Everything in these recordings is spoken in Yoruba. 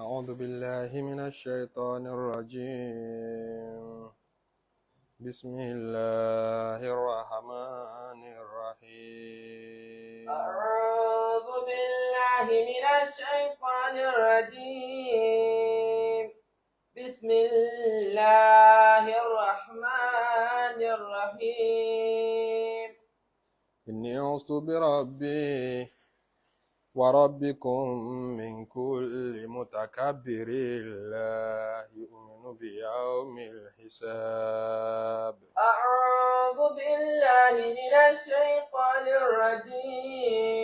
أعوذ بالله من الشيطان الرجيم. بسم الله الرحمن الرحيم. أعوذ بالله من الشيطان الرجيم. بسم الله الرحمن الرحيم. إني عزت بربي وربكم من كل متكبر لا يؤمن بيوم الحساب. أعوذ بالله من الشيطان الرجيم.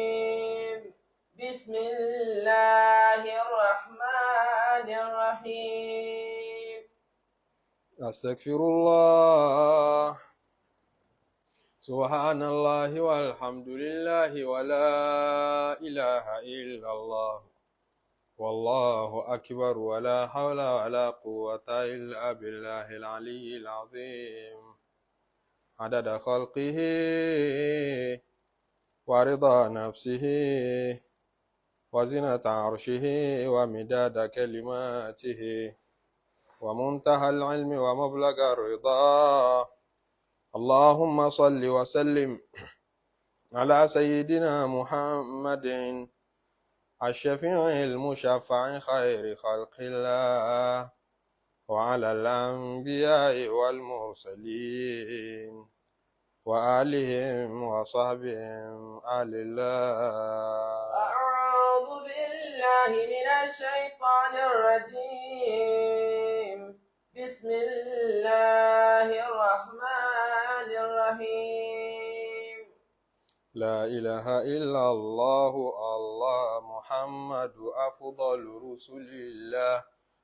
بسم الله الرحمن الرحيم. أستغفر الله. سبحان الله والحمد لله ولا إله إلا الله والله أكبر ولا حول ولا قوة إلا بالله العلي العظيم. عدد خلقه ورضا نفسه وزنة عرشه ومداد كلماته ومنتهى العلم ومبلغ الرضا. اللهم صل وسلم على سيدنا محمد الشفيع المشفع خير خلق الله وعلى الأنبياء والمرسلين وآلهم وصحبهم آل الله. أعوذ بالله من الشيطان الرجيم. بسم الله الرحمن الرحيم. لا إله إلا الله، الله محمد أفضل رسل الله،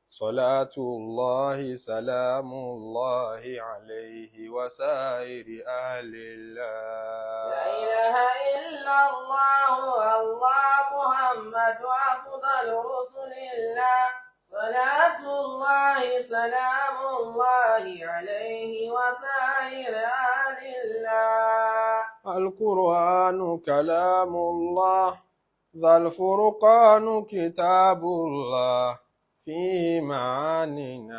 صلاة الله سلام الله عليه وسائر أهل الله. لا إله إلا الله، الله محمد أفضل رسل الله، صلاة الله سلام الله عليه وسائر أهل الله. القرآن كلام الله، ذا الفرقان كتاب الله، فيه معان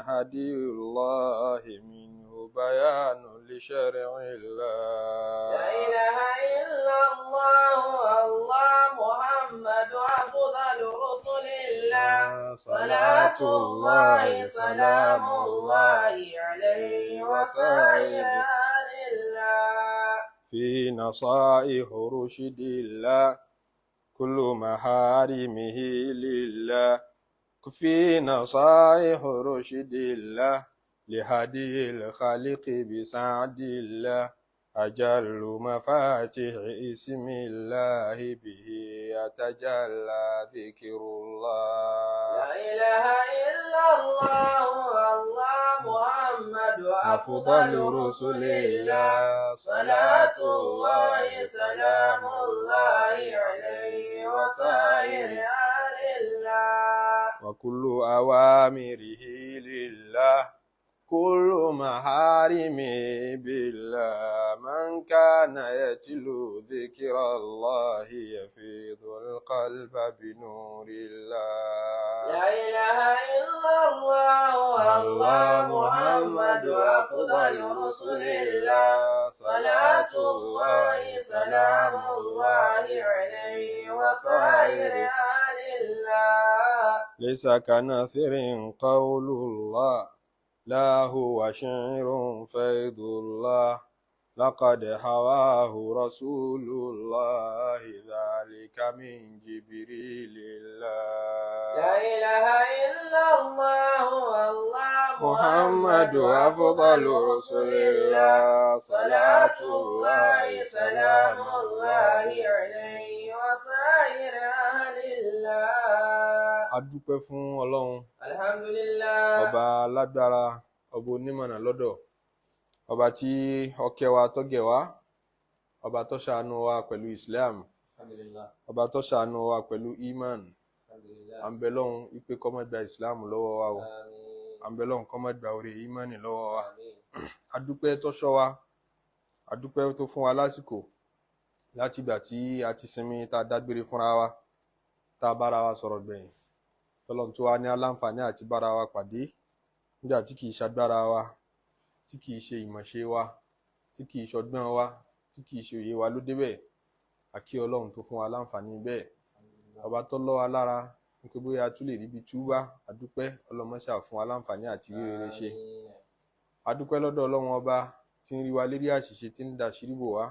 هدي الله، منه بيان لشرع الله. لا إله إلا الله، الله محمد أفضل رسل الله، صلاة الله سلام الله عليه وسائر أهل الله. في نصائح رشد الله، كل محارمه لله، في نصائح رشد الله لهدي الخالق بسعد الله، أجل مفاتيح اسم الله به يتجلى ذكر الله. لا إله إلا الله، الله محمد أفضل رسل الله، صلاة الله سلام الله عليه وسائر أهل الله. وكل أوامره لله، كل محارمه بالله، من كان يتلو ذكر الله يفيض القلب بنور الله. لا إله إلا الله، الله محمد أفضل رسل الله، صلاة الله سلام الله عليه وسائر أهل الله. ليس كنثر قول الله، لا هو شعر فيض الله، لقد حواه رسول الله، ذلك من جبريل الله. لا إله إلا الله، الله محمد أفضل رسل الله، صلاة الله سلام الله عليه وسائر أهل الله. A dúpẹ́ fún Ọlọ́run. الحمد لله. Ọba alágbára, ọba onímọ̀nà lọ́dọ̀, ọba tí ó kẹ́ wa tó gẹ̀ wá, ọba tó ṣàánú wa pẹ̀lú Islam, الحمد لله. Ọba tó ṣàánú wa pẹ̀lú iman. الحمد لله. À ń bẹ Ọlọ́hun ipe kó má gba Islam lọ́wọ́ wa o. آمين. À ń bẹ Ọlọ́hun kó má gba oore imani lọ́wọ́ wa. آمين. A dúpẹ́ tó ṣọ́ wa, a dúpẹ́ tó fún wa lásìkò láti ìgbà tí a ti sinmi, tá a dágbére fúnra wa, tá a bára wa sọ̀rọ̀ gbẹ̀yìn. Tọ́lọ́run tó wá ní aláǹfààní àti bára wa pàdé nígbà tí kìí ṣagbára wa, tí kìí ṣe ìmọ̀ṣe wa, tí kìí ṣọgbọ́n wa, tí kìí ṣe òye wa ló débẹ̀. A kí Ọlọ́run tó fún wa láǹfààní bẹ́ẹ̀. Ọba tó lọ́ wa lára wípé bóyá a tún lè ríbi túbá, a dúpẹ́. Ọlọ́mọṣà fún wa láǹfààní àti rí rere ṣe. A dúpẹ́ lọ́dọ̀ Ọlọ́run ọba tí ń rí wa lérí àṣìṣe, tí ń dàṣírí bò wá.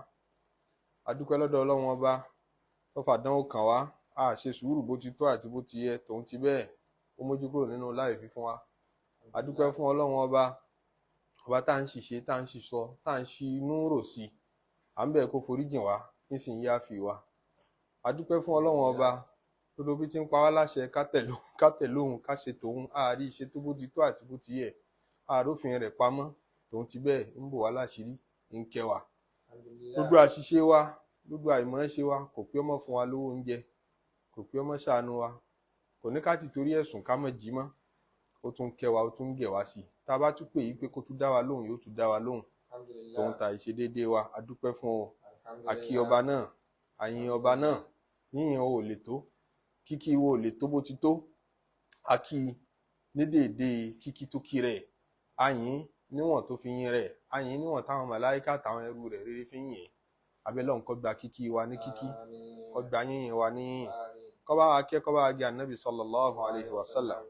A dúpẹ́ lọ́dọ̀ Ọlọ́run ọba tó fàdánwò kàn wá, a ṣe sùúrù bó ti tọ́ àti bó ti yẹ, tòun ti bẹ́ẹ̀ ó mójú kúrò nínú láì fi fún wa. A dúpẹ́ fún Ọlọ́run ọba, ọba tá à ń ṣìṣe, tá à ń ṣìṣọ, tá à ń ṣi inú rò sí, à ń bẹ̀ kó foríjìn wá nísìnyí á fi wá. A dúpẹ́ fún Ọlọ́run ọba todo bí ti ń pa wá láṣẹ ká tẹ̀lé òun, ká ṣe tòun, àárí iṣẹ́ tó bó ti tó àti bó ti yẹ, àrófin rẹ̀ pamọ́, tòun ti bẹ́ẹ̀ ń bò wá láṣìírí, ń kẹ́ wa. Gbogbo àṣìṣe wa, gbogbo àìmọ̀ọ́ṣe wa, kò pé ọmọ fún wa lówó oúnjẹ, kò pé ọmọ ṣàánú wa, kò ní ká ti torí ẹ̀sùn ká mọ̀ jí mọ́, ó tún kẹ́ wa, ó tún gẹ̀ wá sí i. Tá a bá tún pè yí pé kó tún dá wa lóhùn, yóò tún dá wa lóhùn. Tòun ta ìṣedéédéé wa, a dúpẹ́ fún ọ. A kí ọba náà, a yìn ọba náà, yíyìn o ò lè tó, kíkí wo ò lè tó bó ti tó. A kí ní déédéé kíkí tó kí rẹ̀, a yìn níwọ̀n tó fi yìn rẹ̀, a yìn níwọ̀n táwọn màláíkà táwọn ẹrú rẹ̀ rere fi ń yìn. Abẹ́lẹ́ òun kó gba kíkí wa ní kíkí, kó gba yíyìn wa ní yíyìn, kó bá wa kẹ́, kó bá wa gẹ̀ ànábì sallallahu alayhi wa sallam,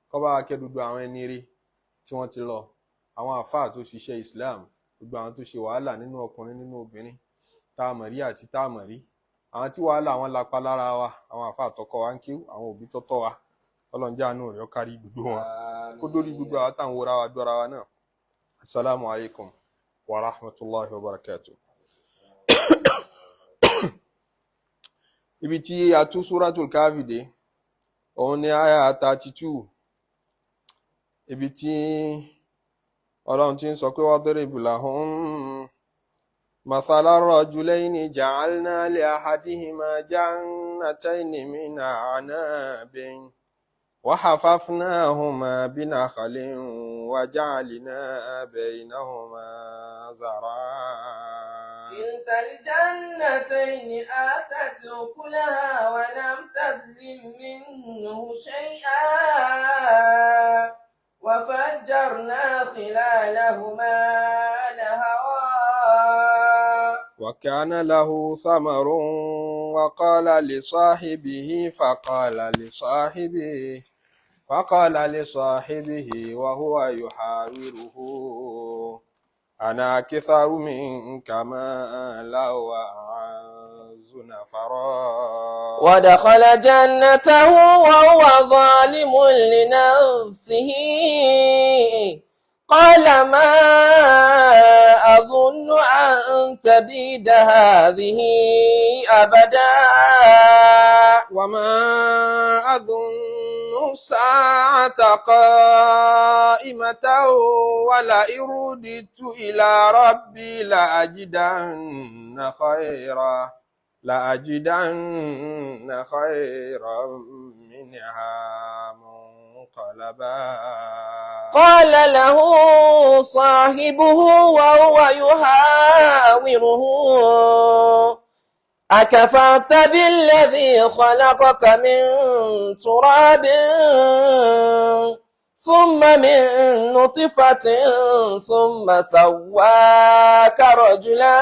kó bá wa kẹ́ gbogbo àwọn ẹni rí tí wọ́n ti lọ, àwọn àfáà tó ṣiṣẹ́ Islam, gbogbo àwọn tó ṣe wàhálà nínú ọkùnrin nínú obìnrin, tá a mọ̀ rí àti tá a mọ̀ rí, àwọn tí wàhálà wọn lapa lára wa, àwọn àfáà tó kọ́ wa ń kíw, àwọn òbí tó tọ́ wa, Ọlọ́run jẹ́ àánú rẹ̀ ó kárí gbogbo wọn, kó dórí gbogbo àwọn táwọn wòra wa dọ́ra wa náà. Assalamu alaikum wa rahmatulahi wa barakatuh. Ibi tí a tú Suratul Kahfi dé, òun ni àyà 32, ibi tí Ọlọ́run ti ń sọ pé wadrib lahum mathala rajulayni ja'alna li ahadihima jannatayni min a'nabin wa hafafnahuma binakhlin wa ja'alna baynahuma zar'a. كلتا الجنتين آتت أكلها ولم تظلم منه شيئا وفجرنا خلالهما نهرا. وكان له ثمر وقال لصاحبه فقال لصاحبه وهو يحاوره أنا أكثر منك مالا وأعز نفرا. ودخل جنته وهو ظالم لنفسه قال ما أظن أن تبيد هذه أبدا. وما أظن الساعة قائمة ولئن رددت إلى ربي لأجدن خيرا منها منقلبا. قال له صاحبه وهو يحاوره أكفرت بالذي خلقك من تراب ثم من نطفة ثم سواك رجلا.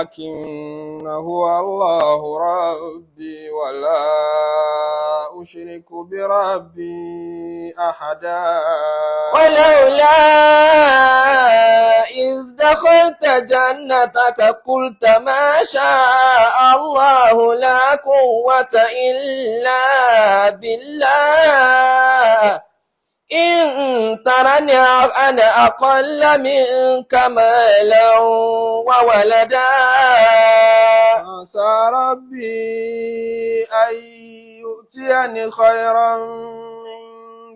لكن هو الله ربي ولا أشرك بربي أحدا. ولولا إذ دخلت جنتك قلت ما شاء الله لا قوة إلا بالله إن ترني أنا أقل منك مالا وولدا. عسى ربي أن يؤتيني خيرا من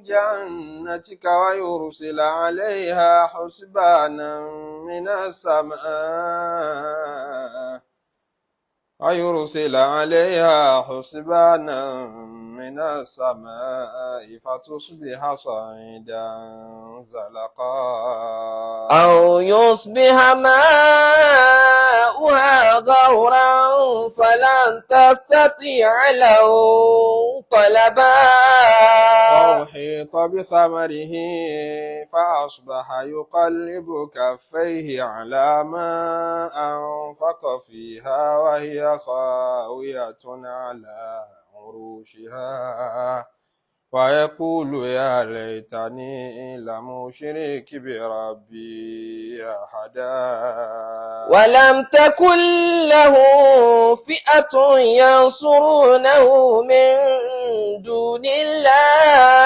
جنتك ويرسل عليها حسبانا من السماء ويرسل عليها حسبانا من السماء فتصبح صعيدا زلقا أو يصبح ماؤها يدخلها غورا فلن تستطيع له طلبا. وأحيط بثمره فأصبح يقلب كفيه على ما أنفق فيها وهي خاوية على عروشها ويقول يا ليتني لم أشرك بربي أحدا. ولم تكن له فئة ينصرونه من دون الله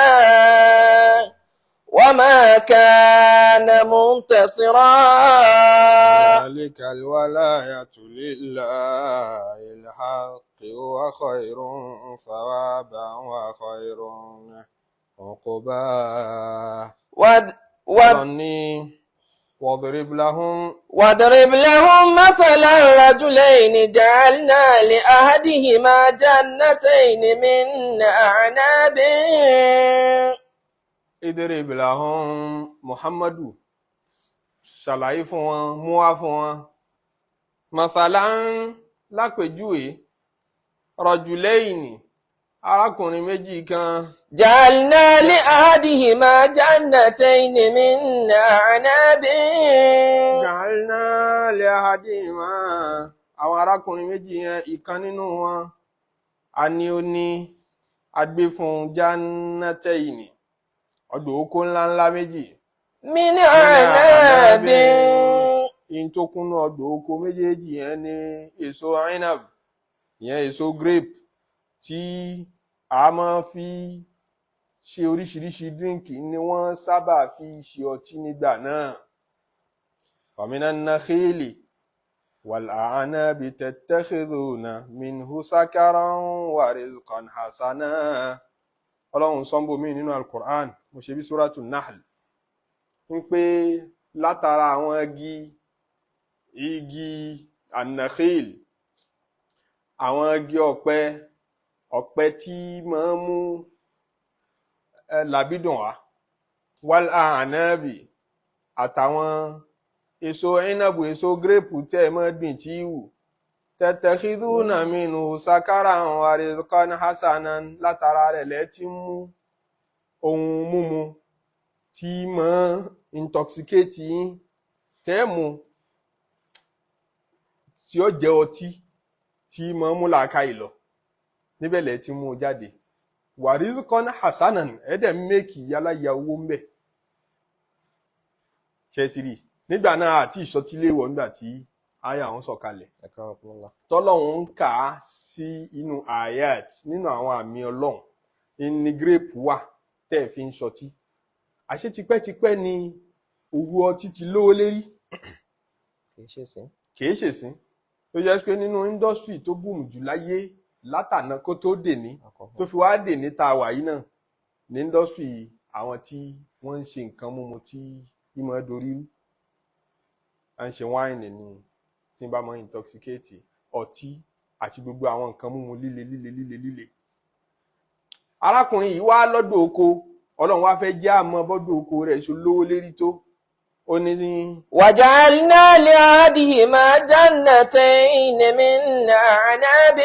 وما كان منتصرا. هنالك الولاية لله الحق هو خير ثوابا وخير عقبا. ود ود Ọlọ́ni واضرب لهم واضرب لهم مثلا رجلين جعلنا لأحدهما جنتين من أعناب. اضرب لهم Muhammadu, ṣàlàyé fún wọn, mú wá fún wọn, مثلا, lápèjúwe, رجلين, arákùnrin méjì kan. جعلنا لأحدهما جنتين من أعناب. جعلنا لأحدهما, àwọn arákùnrin méjì yẹn, ìkan nínú wọn a ní ó ní agbé fún جنتين, ọgbà oko ńláńlá méjì. من أعناب. In tó kúnnú ọgbà oko méjèèjì yẹn ní èso عنب, ìyẹn èso grape tí a máa fi ṣe oríṣiríṣi drink ni wọ́n sábà fi ṣe ọtí nígbà náà. ومن النخيل والأعناب تتخذون منه سكرا ورزقا حسنا. Ọlọ́run sọ́nbó mi nínú Alukur'an, mo ṣe bí سورة النحل, ń pé látara àwọn igi النخيل, àwọn igi ọ̀pẹ, ọ̀pẹ tí máa ń mú làbídùn wá, والأعناب, àtàwọn èso عنب, èso grape tẹ́ ẹ máa gbìn tí wù, تتخذون منه سكرا ورزقا حسنا, látara rẹ̀ lẹ́tí mú ohun mímu tí máa intoxicate yín, tẹ́ ẹ mu tí ó jẹ́ ọtí tí máa mú làákàyè lọ, níbẹ̀ lẹ́ ti mú un jáde. ورزقا حسنا, ẹ̀ẹ́dẹ̀ make yálà ya owó ń bẹ̀ ṣẹ́sìrì nígbà náà àti ìsọtíléwọ̀ nígbà tí àyà àwọn sọ̀kalẹ̀. Akramakumullah. Tọ́lọ́hún ń kà á sí inú آيات, nínú àwọn àmì Ọlọ́run ní grape wà tẹ́ ẹ̀ fi ń sọtí. Àṣé tipẹ́tipẹ́ ni òwú ọtí ti lówó lérí. Kì í ṣe sí. Kìí ṣèsín tó jẹ́ pé nínú industry tó boom jù láyé látànà kó tó dèní, tó fi wá dèní tá a wà yìí náà, ní industry àwọn tí wọ́n ń ṣe nǹkan mímu tí ìmọ̀ dorí rú, à ń ṣe wine ni tí ń bá mọ intoxicate, ọtí àti gbogbo àwọn nǹkan mímu líle líle líle líle. Arákùnrin yìí wá lọ́dọ̀ oko, Ọlọ́run wá fẹ́ jẹ́ àmọ́ bọ́dọ̀ oko rẹ̀ ṣe lówó lérí tó, ó ní. وجعلنا لأحدهما جنتين من أعناب.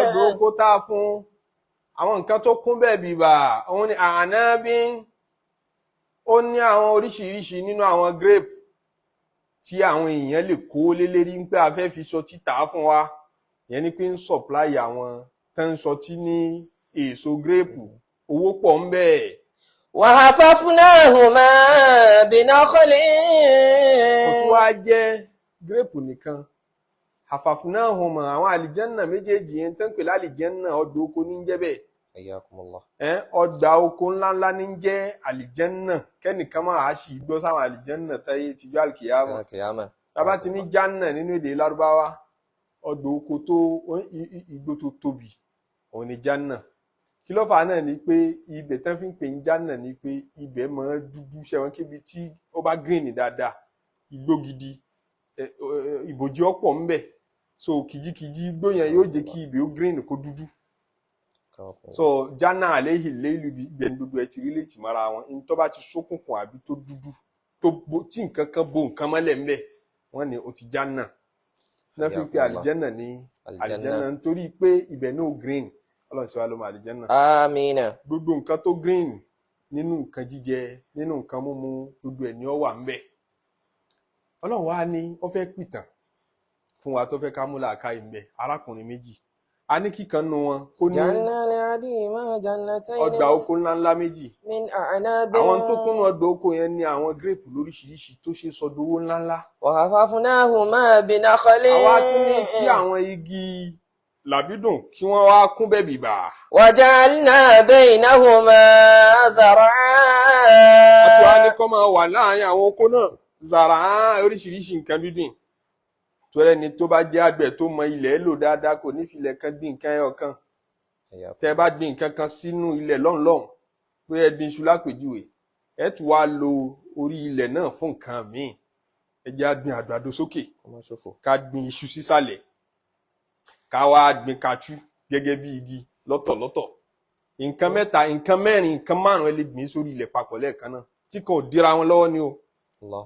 Ọdọ̀ oko tá a fún, àwọn nǹkan tó kún bẹ́ẹ̀ bíbà òun ni أعناب, ó ní àwọn oríṣiríṣi nínú àwọn grape tí àwọn èèyàn lè kó lé lérí ń pé a fẹ́ fi sọtí tà á fún wa. Ìyẹn ni pé ń supply àwọn tó ń sọtí ní èso grape, owó pọ̀ ń bẹ́ẹ̀. وحففناهما بنخل. Kò tún wá jẹ́ grape nìkan. حففناهما, àwọn àlìjẹ́nà méjèèjì yẹn tó ń pè lálìjẹ́nà, ọgbà oko ní ń jẹ́ bẹ́ẹ̀. حياكم الله. Ọgbà oko ńláńlá ní ń jẹ́ àlìjẹ́nà. Kẹ́nìkan máa ṣì gbọ́ sáwọn àlìjẹ́nà táyé tìjọ́ àlìkìyàmọ̀. القيامة. Tábà ti ní جنة nínú èdè Lárúbáwá, ọgbà oko tó igbó tó tóbi òun ni جنة. Kí ló fà á náà ni pé ibẹ̀ tán fi ń pè ní جنة ni pé ibẹ̀ máa dúdú ṣẹ́wọ̀n kébi tí ó bá green dáadáa, igbó gidi, ìbòjì ọ̀pọ̀ ń bẹ̀, so kìjikìji igbó yẹn yóò jẹ́ kí ibẹ̀ ó green, kó dúdú. So جن عليه الليل, ibẹ̀ ní gbogbo ẹ̀ ti rí létí mọ́ra wọn ní. Tó bá ti ṣókùnkùn àbí tó dúdú tó bo tí nǹkan kan bo nǹkan mọ́lẹ̀ ńbẹ̀, wọ́n ní ó ti جنة. Náà fi ń pe àlìjẹ́nà ní àlìjẹ́nà nítorí pé ibẹ̀ náà green. Ọlọ́run ṣe wá lọ́mọ àlìjẹ́nà. Amina. Gbogbo nǹkan tó green nínú nǹkan jíjẹ, nínú nǹkan mímu, gbogbo ẹ̀ ni ó wà ńbẹ̀. Ọlọ́run wá ní ó fẹ́ pìtàn fún wa tó fẹ́ ká mú làákàyè ńbẹ̀. Arákùnrin méjì, a ní kíkan nu wọn kó ní ọgbà oko ńláńlá méjì. Àwọn tó kúnnú ọgbà oko yẹn ní àwọn gírèpù lóríṣiríṣi tó ṣe sọdowó ńláńlá. Àwa tún ní kí àwọn igi làbídùn kí wọ́n wá kún bẹ́ẹ̀ bìbà. Waja'alna baynahuma zar'a. Àti wàá ní kọ́ máa wà láàárín àwọn oko náà zàrà oríṣiríṣi nǹkan dídùn. Torí ẹni tó bá jẹ́ àgbẹ̀ tó mọ ilẹ̀ lò dáadáa kò ní filẹ̀ kan gbìn nǹkan ẹyọ kan. Tẹ́ bá gbìn nǹkan kan sínú ilẹ̀ lọ́hùn-lọ́hùn, pé ẹ gbìn iṣu lápèjúwe, ẹ tún wá lo orí ilẹ̀ náà fún nǹkan míì. Ẹ jẹ́ á gbìn àgbàdo sókè, ká gbìn iṣu sísàlẹ̀, ká wá gbìn kaṣú gẹ́gẹ́ bí igi lọ́tọ̀lọ́tọ̀. Nǹkan mẹ́ta, nǹkan mẹ́rin, nǹkan márùn-ún ẹ lè gbìn sórí ilẹ̀ papọ̀ lẹ́ẹ̀kan náà tí kan ò dira wọn lọ́wọ́ ni o.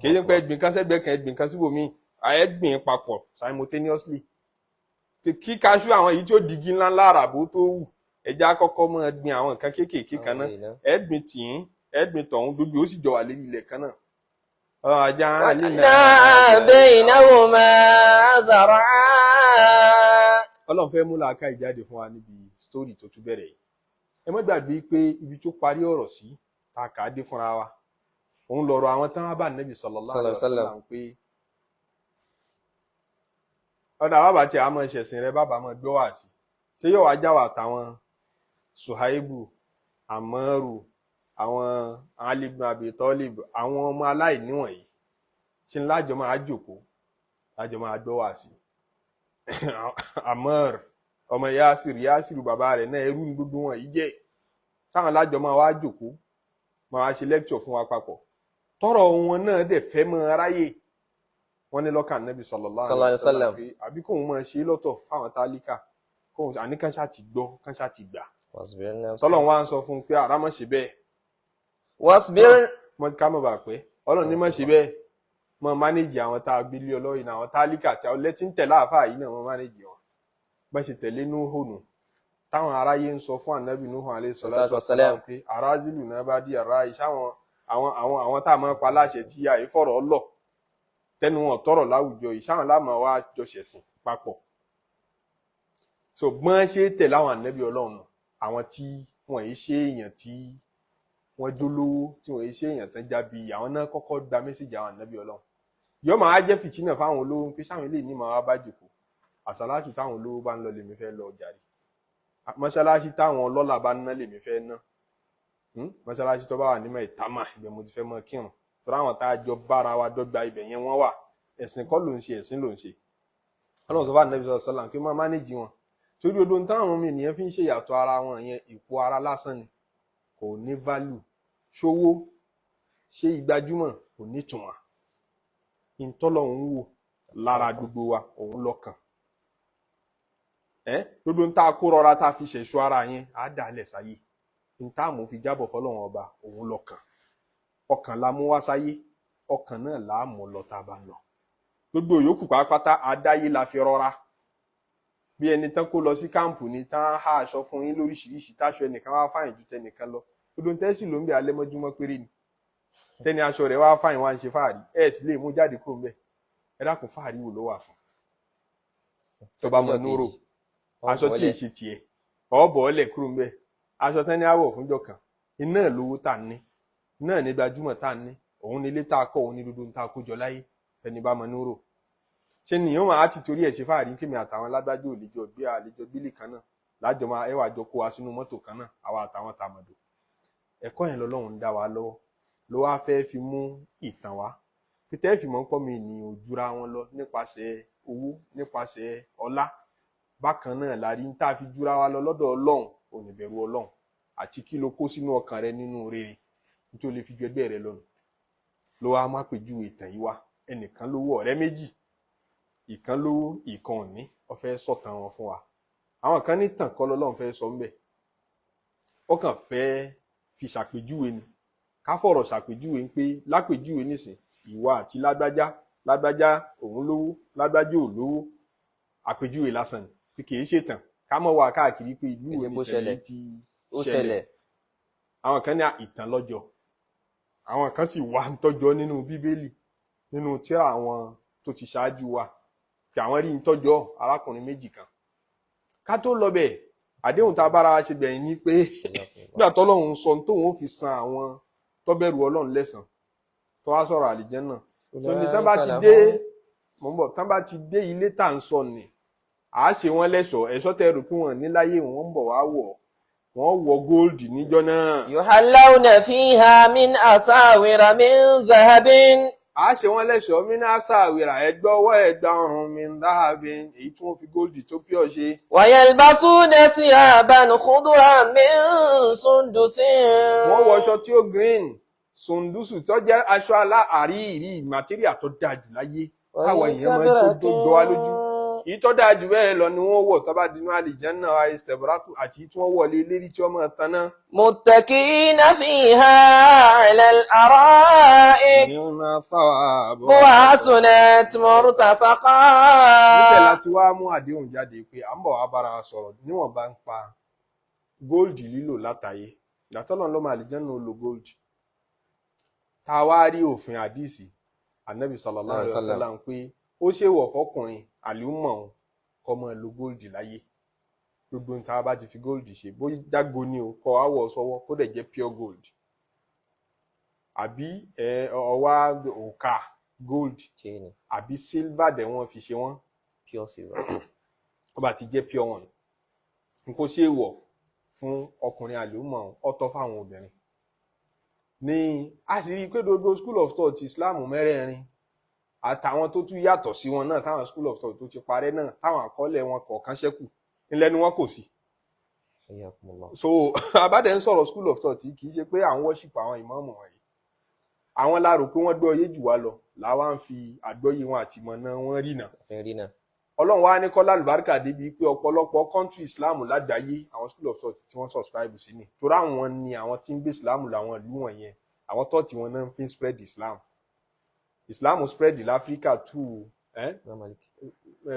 Kì í ṣe pé ẹ gbìn kan sẹ́gbẹ̀ẹ́ kan, ẹ gbìn kan síbòmíì, ẹ gbìn papọ̀ simultaneously. Kí kaṣú àwọn èyí tí ó digi ńláńlá àràbò tó wù, ẹja kọ́kọ́ máa gbìn àwọn nǹkan kéékèèké kan náà. Ẹ gbìn tìǹ, ẹ gbìn tọ̀hún, gbogbo ó sì jọ wà lérí ilẹ̀ kan náà. Ọjà baynahuma zar'a. Ọlọ́run fẹ́ mú làákàyè jáde fún wa níbi sítórì tó tún bẹ̀rẹ̀ yìí. Ẹ má gbàgbé pé ibi tó parí ọ̀rọ̀ sí ta kà á dé fúnra wa, òun lọ̀rọ̀ àwọn tán bá Nẹ́bí sallallahu alaihi wasallam pé ọ̀dà bàbá tí a máa ṣẹ̀sìn rẹ, bàbá máa gbọ́ wá sí, ṣé yóò wá já wa àtàwọn Suhaibu, Amaru, àwọn Ali ibn Abi Talib, àwọn ọmọ aláìní wọ̀nyí, ṣe ń lájọ máa jòkó, lájọ máa gbọ́ wá sí? Amar ọmọ Yasir, Yasir bàbá rẹ̀ náà ẹrú ní gbogbo wọn yìí jẹ́, sáwọn lájọ máa wá jòkó, máa wá ṣe lecture fún wa papọ̀, tọrọ wọn náà dẹ̀ fẹ́ mọ aráyè wọn ní lọ́kàn Nábì sallallahu alaihi wasallam pé àbí kóun máa ṣe lọ́tọ̀ fáwọn tálíkà, kóun àní kán ṣáà ti gbọ́, kán ṣáà ti gbà. Tọ́lọ̀ wá ń sọ fún un pé àrá má ṣe bẹ́ẹ̀. Ká mọ̀ bà pé Ọlọ́run ní má ṣe bẹ́ẹ̀, mọ mánéjì àwọn tá a gbé lé ọlọ́yìn náà, àwọn tálíkà tí àwọn lẹ́tí ń tẹ̀lé àáfàá yìí náà, mọ mánéjì wọn. Bá ṣe tẹ̀lé Núhù nù, táwọn aráyé ń sọ fún ànábì Núhù alayhi salatu wassalam pé aráàzìlù náà bá di àrá iṣẹ́ àwọn àwọn àwọn tá a máa pa láṣẹ tí àyè fọ̀rọ̀ lọ tẹnu wọn tọrọ láwùjọ yìí, sáwọn láàmú wa jọ ṣẹ̀sìn papọ̀. So gbọ́n ṣe tẹ̀lé àwọn ànábì Ọlọ́run, àwọn tí wọ́n yìí ṣe èèyàn tí wọ́n jólówó, tí wọ́n yìí ṣe èèyàn tán jábí, àwọn náà kọ́kọ́ gba mẹ́sẹ̀jì àwọn ànábì Ọlọ́run. Yóò máa jẹ́ fìtínà fáwọn olówó pé sáwọn eléyìí ní máa wá bá jòkó. Àsálàtù táwọn olówó bá ń lọ lèmi fẹ́ lọ jàre, mọ́ṣáláṣí táwọn ọlọ́lá bá ń ná lèmi fẹ́ ná, mọ́ṣáláṣí tó bá wà ní Maitama ibẹ̀ mo ti fẹ́ mọ́ kírun, torí àwọn tá a jọ bára wa dọ́gba ibẹ̀ yẹn wọ́n wà. Ẹ̀sìn kọ́ ló ń ṣe, ẹ̀sìn ló ń ṣe. Ọlọ́run sọ fún Ànábì sallallahu alaihi wasallam pé máa mánéjì wọn, torí odò táwọn ọmọ ènìyàn fi ń ṣe ìyàtọ̀ ara wọn yẹn, ìpò ara lásán ni, kò ní value. Ṣówó ṣé ìgbajúmọ̀ kò ní ìtumọ̀. Ìtọ́lọ́hún wò lára gbogbo wa òun lọ́kàn. Gbogbo ń tá a kó rọra tá a fi ṣẹ̀ṣọ́ ara yẹn á dà á lẹ̀ sáyé. Ń tá a mú fi jábọ̀ fọlọ́run ọba òun lọ́kàn. Ọkàn la mú wá sáyé, ọkàn náà là á mú lọ tá a bá ń lọ. Gbogbo yòókù pátápátá adáyé la fi rọra. Bí ẹni tán kó lọ sí káàmpù ni tán há aṣọ fún yín lóríṣiríṣi, táṣọ ẹnìkan wá fáyìn ju tẹnìkan lọ. Gbogbo tẹ́sí ló ń bẹ alẹ́ mọ́júmọ́ péré ni. Tẹ́ni aṣọ rẹ̀ wá fáyìn wá ń ṣe fáàrí, ẹ̀ sì lè mú jáde kúrò ńbẹ̀. Ẹ dákun, fáàrí wò ló wà fún? Tó bá mọ núrò, aṣọ tí èsì tiẹ̀ ọ̀bọ̀ ọ̀lẹ̀ kúrò ńbẹ̀. Aṣọ tẹ́ni àwọ̀ fúnjọ kan, iná lówó tá a ní, náà ní gbajúmọ̀ tá a ní, òun ní ilé tá a kọ́, òun ní dúdú tá a kó jọ láyé. Ẹni bá mọ núrò, ṣé nìyẹn máa ti torí ẹ̀ ṣe fáàrí kémi àtàwọn lágbájá ò lè jọ gbé àlejò gbélé kan náà, lájọ máa ẹwà jọ kó wa sínú mọ́tò kan náà, àwa àtàwọn tàmọ̀dò. Ẹ̀kọ́ yẹn lọ́lọ́run ń dá wa lọ́wọ́, ló wá fẹ́ fi mú ìtàn wá pété fi mọ́ pọ́ mi ènìyàn ò jura wọn lọ nípasẹ̀ owó, nípasẹ̀ ọlá. Bákan náà la rí tá a fi jura wa lọ lọ́dọ̀ Ọlọ́run, oníbẹ̀rù Ọlọ́run àti kí ló kó sínú ọkàn rẹ nínú rere nítorí lè fi ju ẹgbẹ́ rẹ lọ́nu. Ló wá má pèjú ìtàn yìí wá. Ẹnìkan lówó, ọ̀rẹ́ méjì, ìkan lówó, ìkan ò ní, ó fẹ́ sọ̀tàn wọn fún wa. Àwọn kan ní tàn kọ́ lọ́lọ́run fẹ́ sọ ńbẹ̀, ó kàn fẹ́ fi ṣàpèjúwe ni. Ká fọ̀rọ̀ ṣàpèjúwe ń pé lápèjúwe nísìn, ìwọ àti lágbájá, lágbájá òun lówó, lágbájá ò lówó. Àpèjúwe lásán ni pé kì í ṣètàn ká mọ̀ wá káàkiri pé ìlú Kì í wo ṣe ni bó ìṣẹ̀lẹ̀ ṣẹlẹ̀. yìí ti Ó ṣẹlẹ̀. Àwọn kan ní ìtàn lọ́jọ́, àwọn kan sì wà ń tọ́jọ́ nínú Bíbélì, nínú tírà àwọn tó ti ṣáájú wa, pé àwọn rí ń tọ́jọ́ arákùnrin méjì kan. Ká tó lọ bẹ̀, àdéhùn tá a bára wa ṣe gbẹ̀yìn ni pé nígbà tọ́lọ́run sọ ohun tóun ó fi san àwọn tó bẹ̀rù Ọlọ́run lẹ́san, tó wá sọ̀rọ̀ àlìjẹ́nnà, tó ní tán bá ti dé, mò ń bọ̀, tán bá ti dé ilé tá à ń sọ nì, à á ṣe wọ́n lẹ́ṣọ̀ọ́. Ẹ̀ṣọ́ tẹ́ rò pé wọ́n ní láyé, wọ́n ń bọ̀ wá wọ̀, wọ́n wọ góòlì níjọ́ náà. يحلون فيها من أساور من ذهب. À á ṣe wọ́n lẹ́ṣọ̀ọ́ mínásà àwìrà, ẹgbẹ́ ọwọ́, ẹgbà ọrùn, min dáhàbin, èyí tí wọ́n fi góòlì tó pure ṣe. ويلبسون ثيابا خضرا من سندس. Wọ́n wọṣọ tí ó green, sundusu, tó jẹ́ aṣọ alá àríyìrí, material tó dáa jù láyé táwọn èèyàn máa ń tó jọ wá lójú. Èyí tó dáa jù bẹ́ẹ̀ lọ ni wọ́n wọ̀ tó bá dinú àlìjánná istabraqu, àti tí wọ́n wọlé lérí tí wọ́n máa taná. متكئين فيها على الأرائك. Ni'ma thawabu. وحسنت مرتفقا. Níbẹ̀ láti wá mú àdéhùn jáde pé à ń bọ̀ wá bára wa sọ̀rọ̀ níwọ̀n bá ń pa góòlì lílò látàyè ìdátọ́lọ́ lọ́mọ àlìjánná ó lo góòlì, tá a wá rí òfin àdìsí Ànábì sallallahu alaihi wasallam pé ó ṣèwọ̀ fọkùnrin àlùmọ̀ òun kó máa lo góòlì láyé. Gbogbo nǹkan tá a bá ti fi góòlì ṣe, bóyá jágo ni o, kó àwọ̀ sọ́wọ́, kó dẹ̀ jẹ́ pure gold, àbí ẹ ọwá òkà gold Chain, àbí silver dẹ̀ wọ́n fi ṣe wọ́n, pure silver. Ó bá ti jẹ́ pure one, n kò ṣe é wọ̀ fún ọkùnrin àlùmọ̀, ọ̀tọ̀ fáwọn obìnrin ní. A sì rí i pé gbogbo school of thought Islam mẹ́rẹ̀ẹ̀rin àtàwọn tó tún yàtọ̀ sí wọn náà, táwọn school of thought tó ti parẹ́ náà, táwọn àkọọ́lẹ̀ wọn kọ̀ọ̀kan ṣẹ́kù ńlẹ́nu wọn kò sí. Hayyakumullah. So abádẹ́ ń sọ̀rọ̀ school of thought yìí, kì í ṣe pé à ń worship àwọn ìmáàmù wọ̀nyí. Àwọn la rò pé wọ́n gbọ́ yé jù wá lọ, làwa ń fi àgbọ́yé wọn àti ìmọ̀nà wọn rìnà. Àfin rí náà. Ọlọ́run wá ní kọ́lá àlùbáríkà débi pé ọ̀pọ̀lọpọ̀ country Islam lágbàáyé, àwọn school of thought tí wọ́n subscribe sí ni, torí àwọn ni àwọn tí ń gbé Islam làwọn ìlú wọ̀nyẹn, àwọn thought wọn náà fi ń spread Islam. Islam spread láfíríkà too Imam Malik.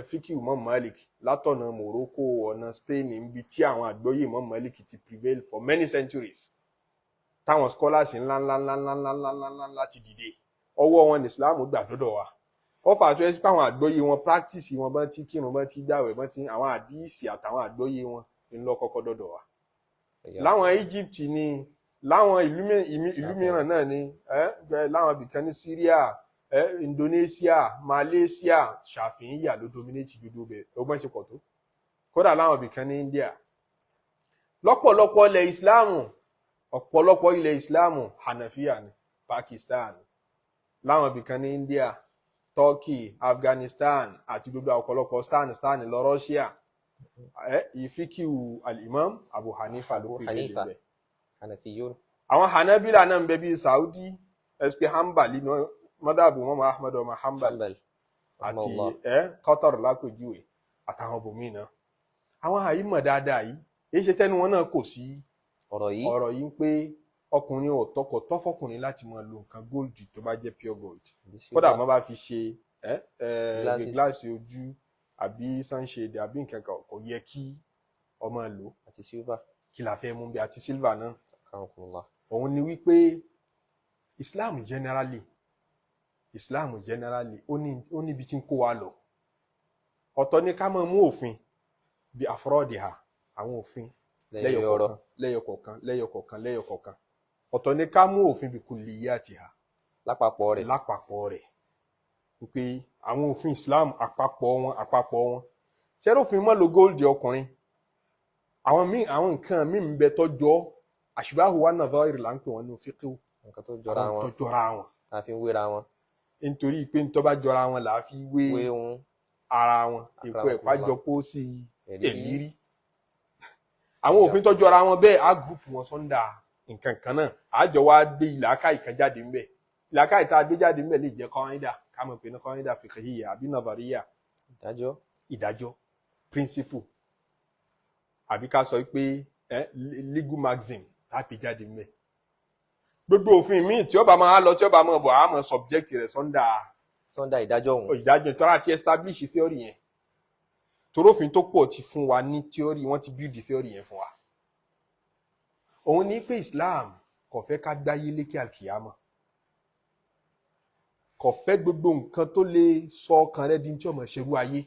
Fíkì Imam Malik látọ̀nà Morocco, ọ̀nà Spain, níbi tí àwọn àgbọ́yé Imam Malik ti prevail for many centuries, táwọn scholars ńlá ńlá ńlá ńlá ńlá ńlá ńlá ńlá ńlá ti dìde, ọwọ́ wọn ní Islam gbà dọ́dọ̀ wa. Wọ́n fà tó ẹ́ sí pé àwọn àgbọ́yé wọn, practice wọn, bọ́n ti kírun, bọ́n ti gbàwẹ̀, bọ́n ti àwọn àdíìsì àtàwọn àgbọ́yé wọn ń lọ kọ́kọ́ dọ́dọ̀ wa. Láwọn Egypt ni, láwọn ìlú mìíràn náà ni, láwọn ibìkan ní Syria, Indonesia, Malaysia, Ṣàfihàn ló dominate gbogbo bẹ̀ ọgbọ́n ṣe pọ̀ tó. Kódà láwọn ibìkan ní India, lọ́pọ̀lọpọ̀ ilẹ̀ Ìsìláàmù, ọ̀pọ̀lọpọ̀ ilẹ̀ Ìsìláàmù, Hanafiya ni. Pakistan, láwọn ibìkan ní India, Turkey, Afghanistan àti gbogbo ọ̀pọ̀lọpọ̀ stan lọ Russia, ìfíkìwù al-Imam Abu Hanifa ló Abu pè Hanifa. é. Hanafiyun. Àwọn Hanabila náà ń bẹ bíi Saudi, sp Hanbali náà, madhabu mọ́mọ́ Ahmad ọmọ Hanbal Hanbal. àti Rahimahullah. Qatar lápèjúwe àtàwọn bòmíì náà. Àwọn àyímọ̀ dáadáa yìí, èyí ṣe tẹnu wọn náà kò sí ọ̀rọ̀ yìí. Ọ̀rọ̀ yìí ń pé ọkùnrin ò tọkọ tọ́ fọkùnrin láti máa lo nǹkan gold tó bá jẹ́ pure gold, àbí kódà silver. wọ́n bá fi ṣe ẹ ẹ Glasses. Gíláàsì ojú àbí sunshade àbí nǹkan kan, kò yẹ kí ọmọ lò. Àti silver. Kí la fẹ́ mú bí àti silver náà? Akramakumullah. Òun ni wípé Islam generally ó níbi tí ń kó wa lọ. Ọ̀tọ̀ ni ká máa mú òfin bí àfúrọ́ọ̀dì ha, àwọn òfin lẹ́yìn ọ̀rọ̀ lẹ́yọkọ̀ọ̀kan, lẹ́yọkọ̀ọ̀kan, lẹ́yọkọ̀ọ̀kan, lẹ́yọkọ̀ọ̀kan. Ọ̀tọ̀ ni ká mú òfin bí kulliyatiha, lápapọ̀ rẹ̀. Lápapọ̀ rẹ̀, wípé àwọn òfin Islam àpapọ̀ wọn ṣẹ́rọ̀fin mọ́ lo gold ọkùnrin, àwọn míì, àwọn nǹkan míì ń bẹ tọ́jọ́ ashbahu wa nadhair là ń pè wọ́n ní fíkíw. Nǹkan tó jọra àwọn wọn tó jọra wọn, tá a fi ń wéra wọn. Nítorí pé ntọ́ bá jọra wọn là á fi wé wé ohun ara wọn. Èkó ẹ̀pá Akramakumullah. jọ kó sí ẹ̀rírí. Ẹ̀lírí àwọn òfin tó jọra wọn bẹ́ẹ̀, á group wọn sọ́ndà nǹkan kan náà, á jọ wá gbé ìlàkà ìkan jáde ńbẹ̀. Ìlàkà ìta gbé jáde ńbẹ̀ lè jẹ́ kọ́ńdà, ká mọ̀ pé ní kọ́ńdà fiqhiyya àbí nadhariyya, ìdájọ́, ìdájọ́, principle, àbí ká sọ pé legal maxim tá a pè jáde ńbẹ̀. Gbogbo òfin míì tí ó bá máa lọ, tí ó bá máa bọ̀, á máa subject rẹ̀ sọ́ndà sọ́ndà ìdájọ́ òun. Ìdájọ́ tọ́ra ti establish theory yẹn. Torófin tó pọ̀ ti fún wa ní theory, wọ́n ti build theory yẹn fún wa. Òun ní pé Islam kò fẹ́ ká gbáyé lékè àlùkìyámà, kò fẹ́ gbogbo nǹkan tó lè sọ ọkàn rẹ di ní tí ọmọ ṣerú ayé,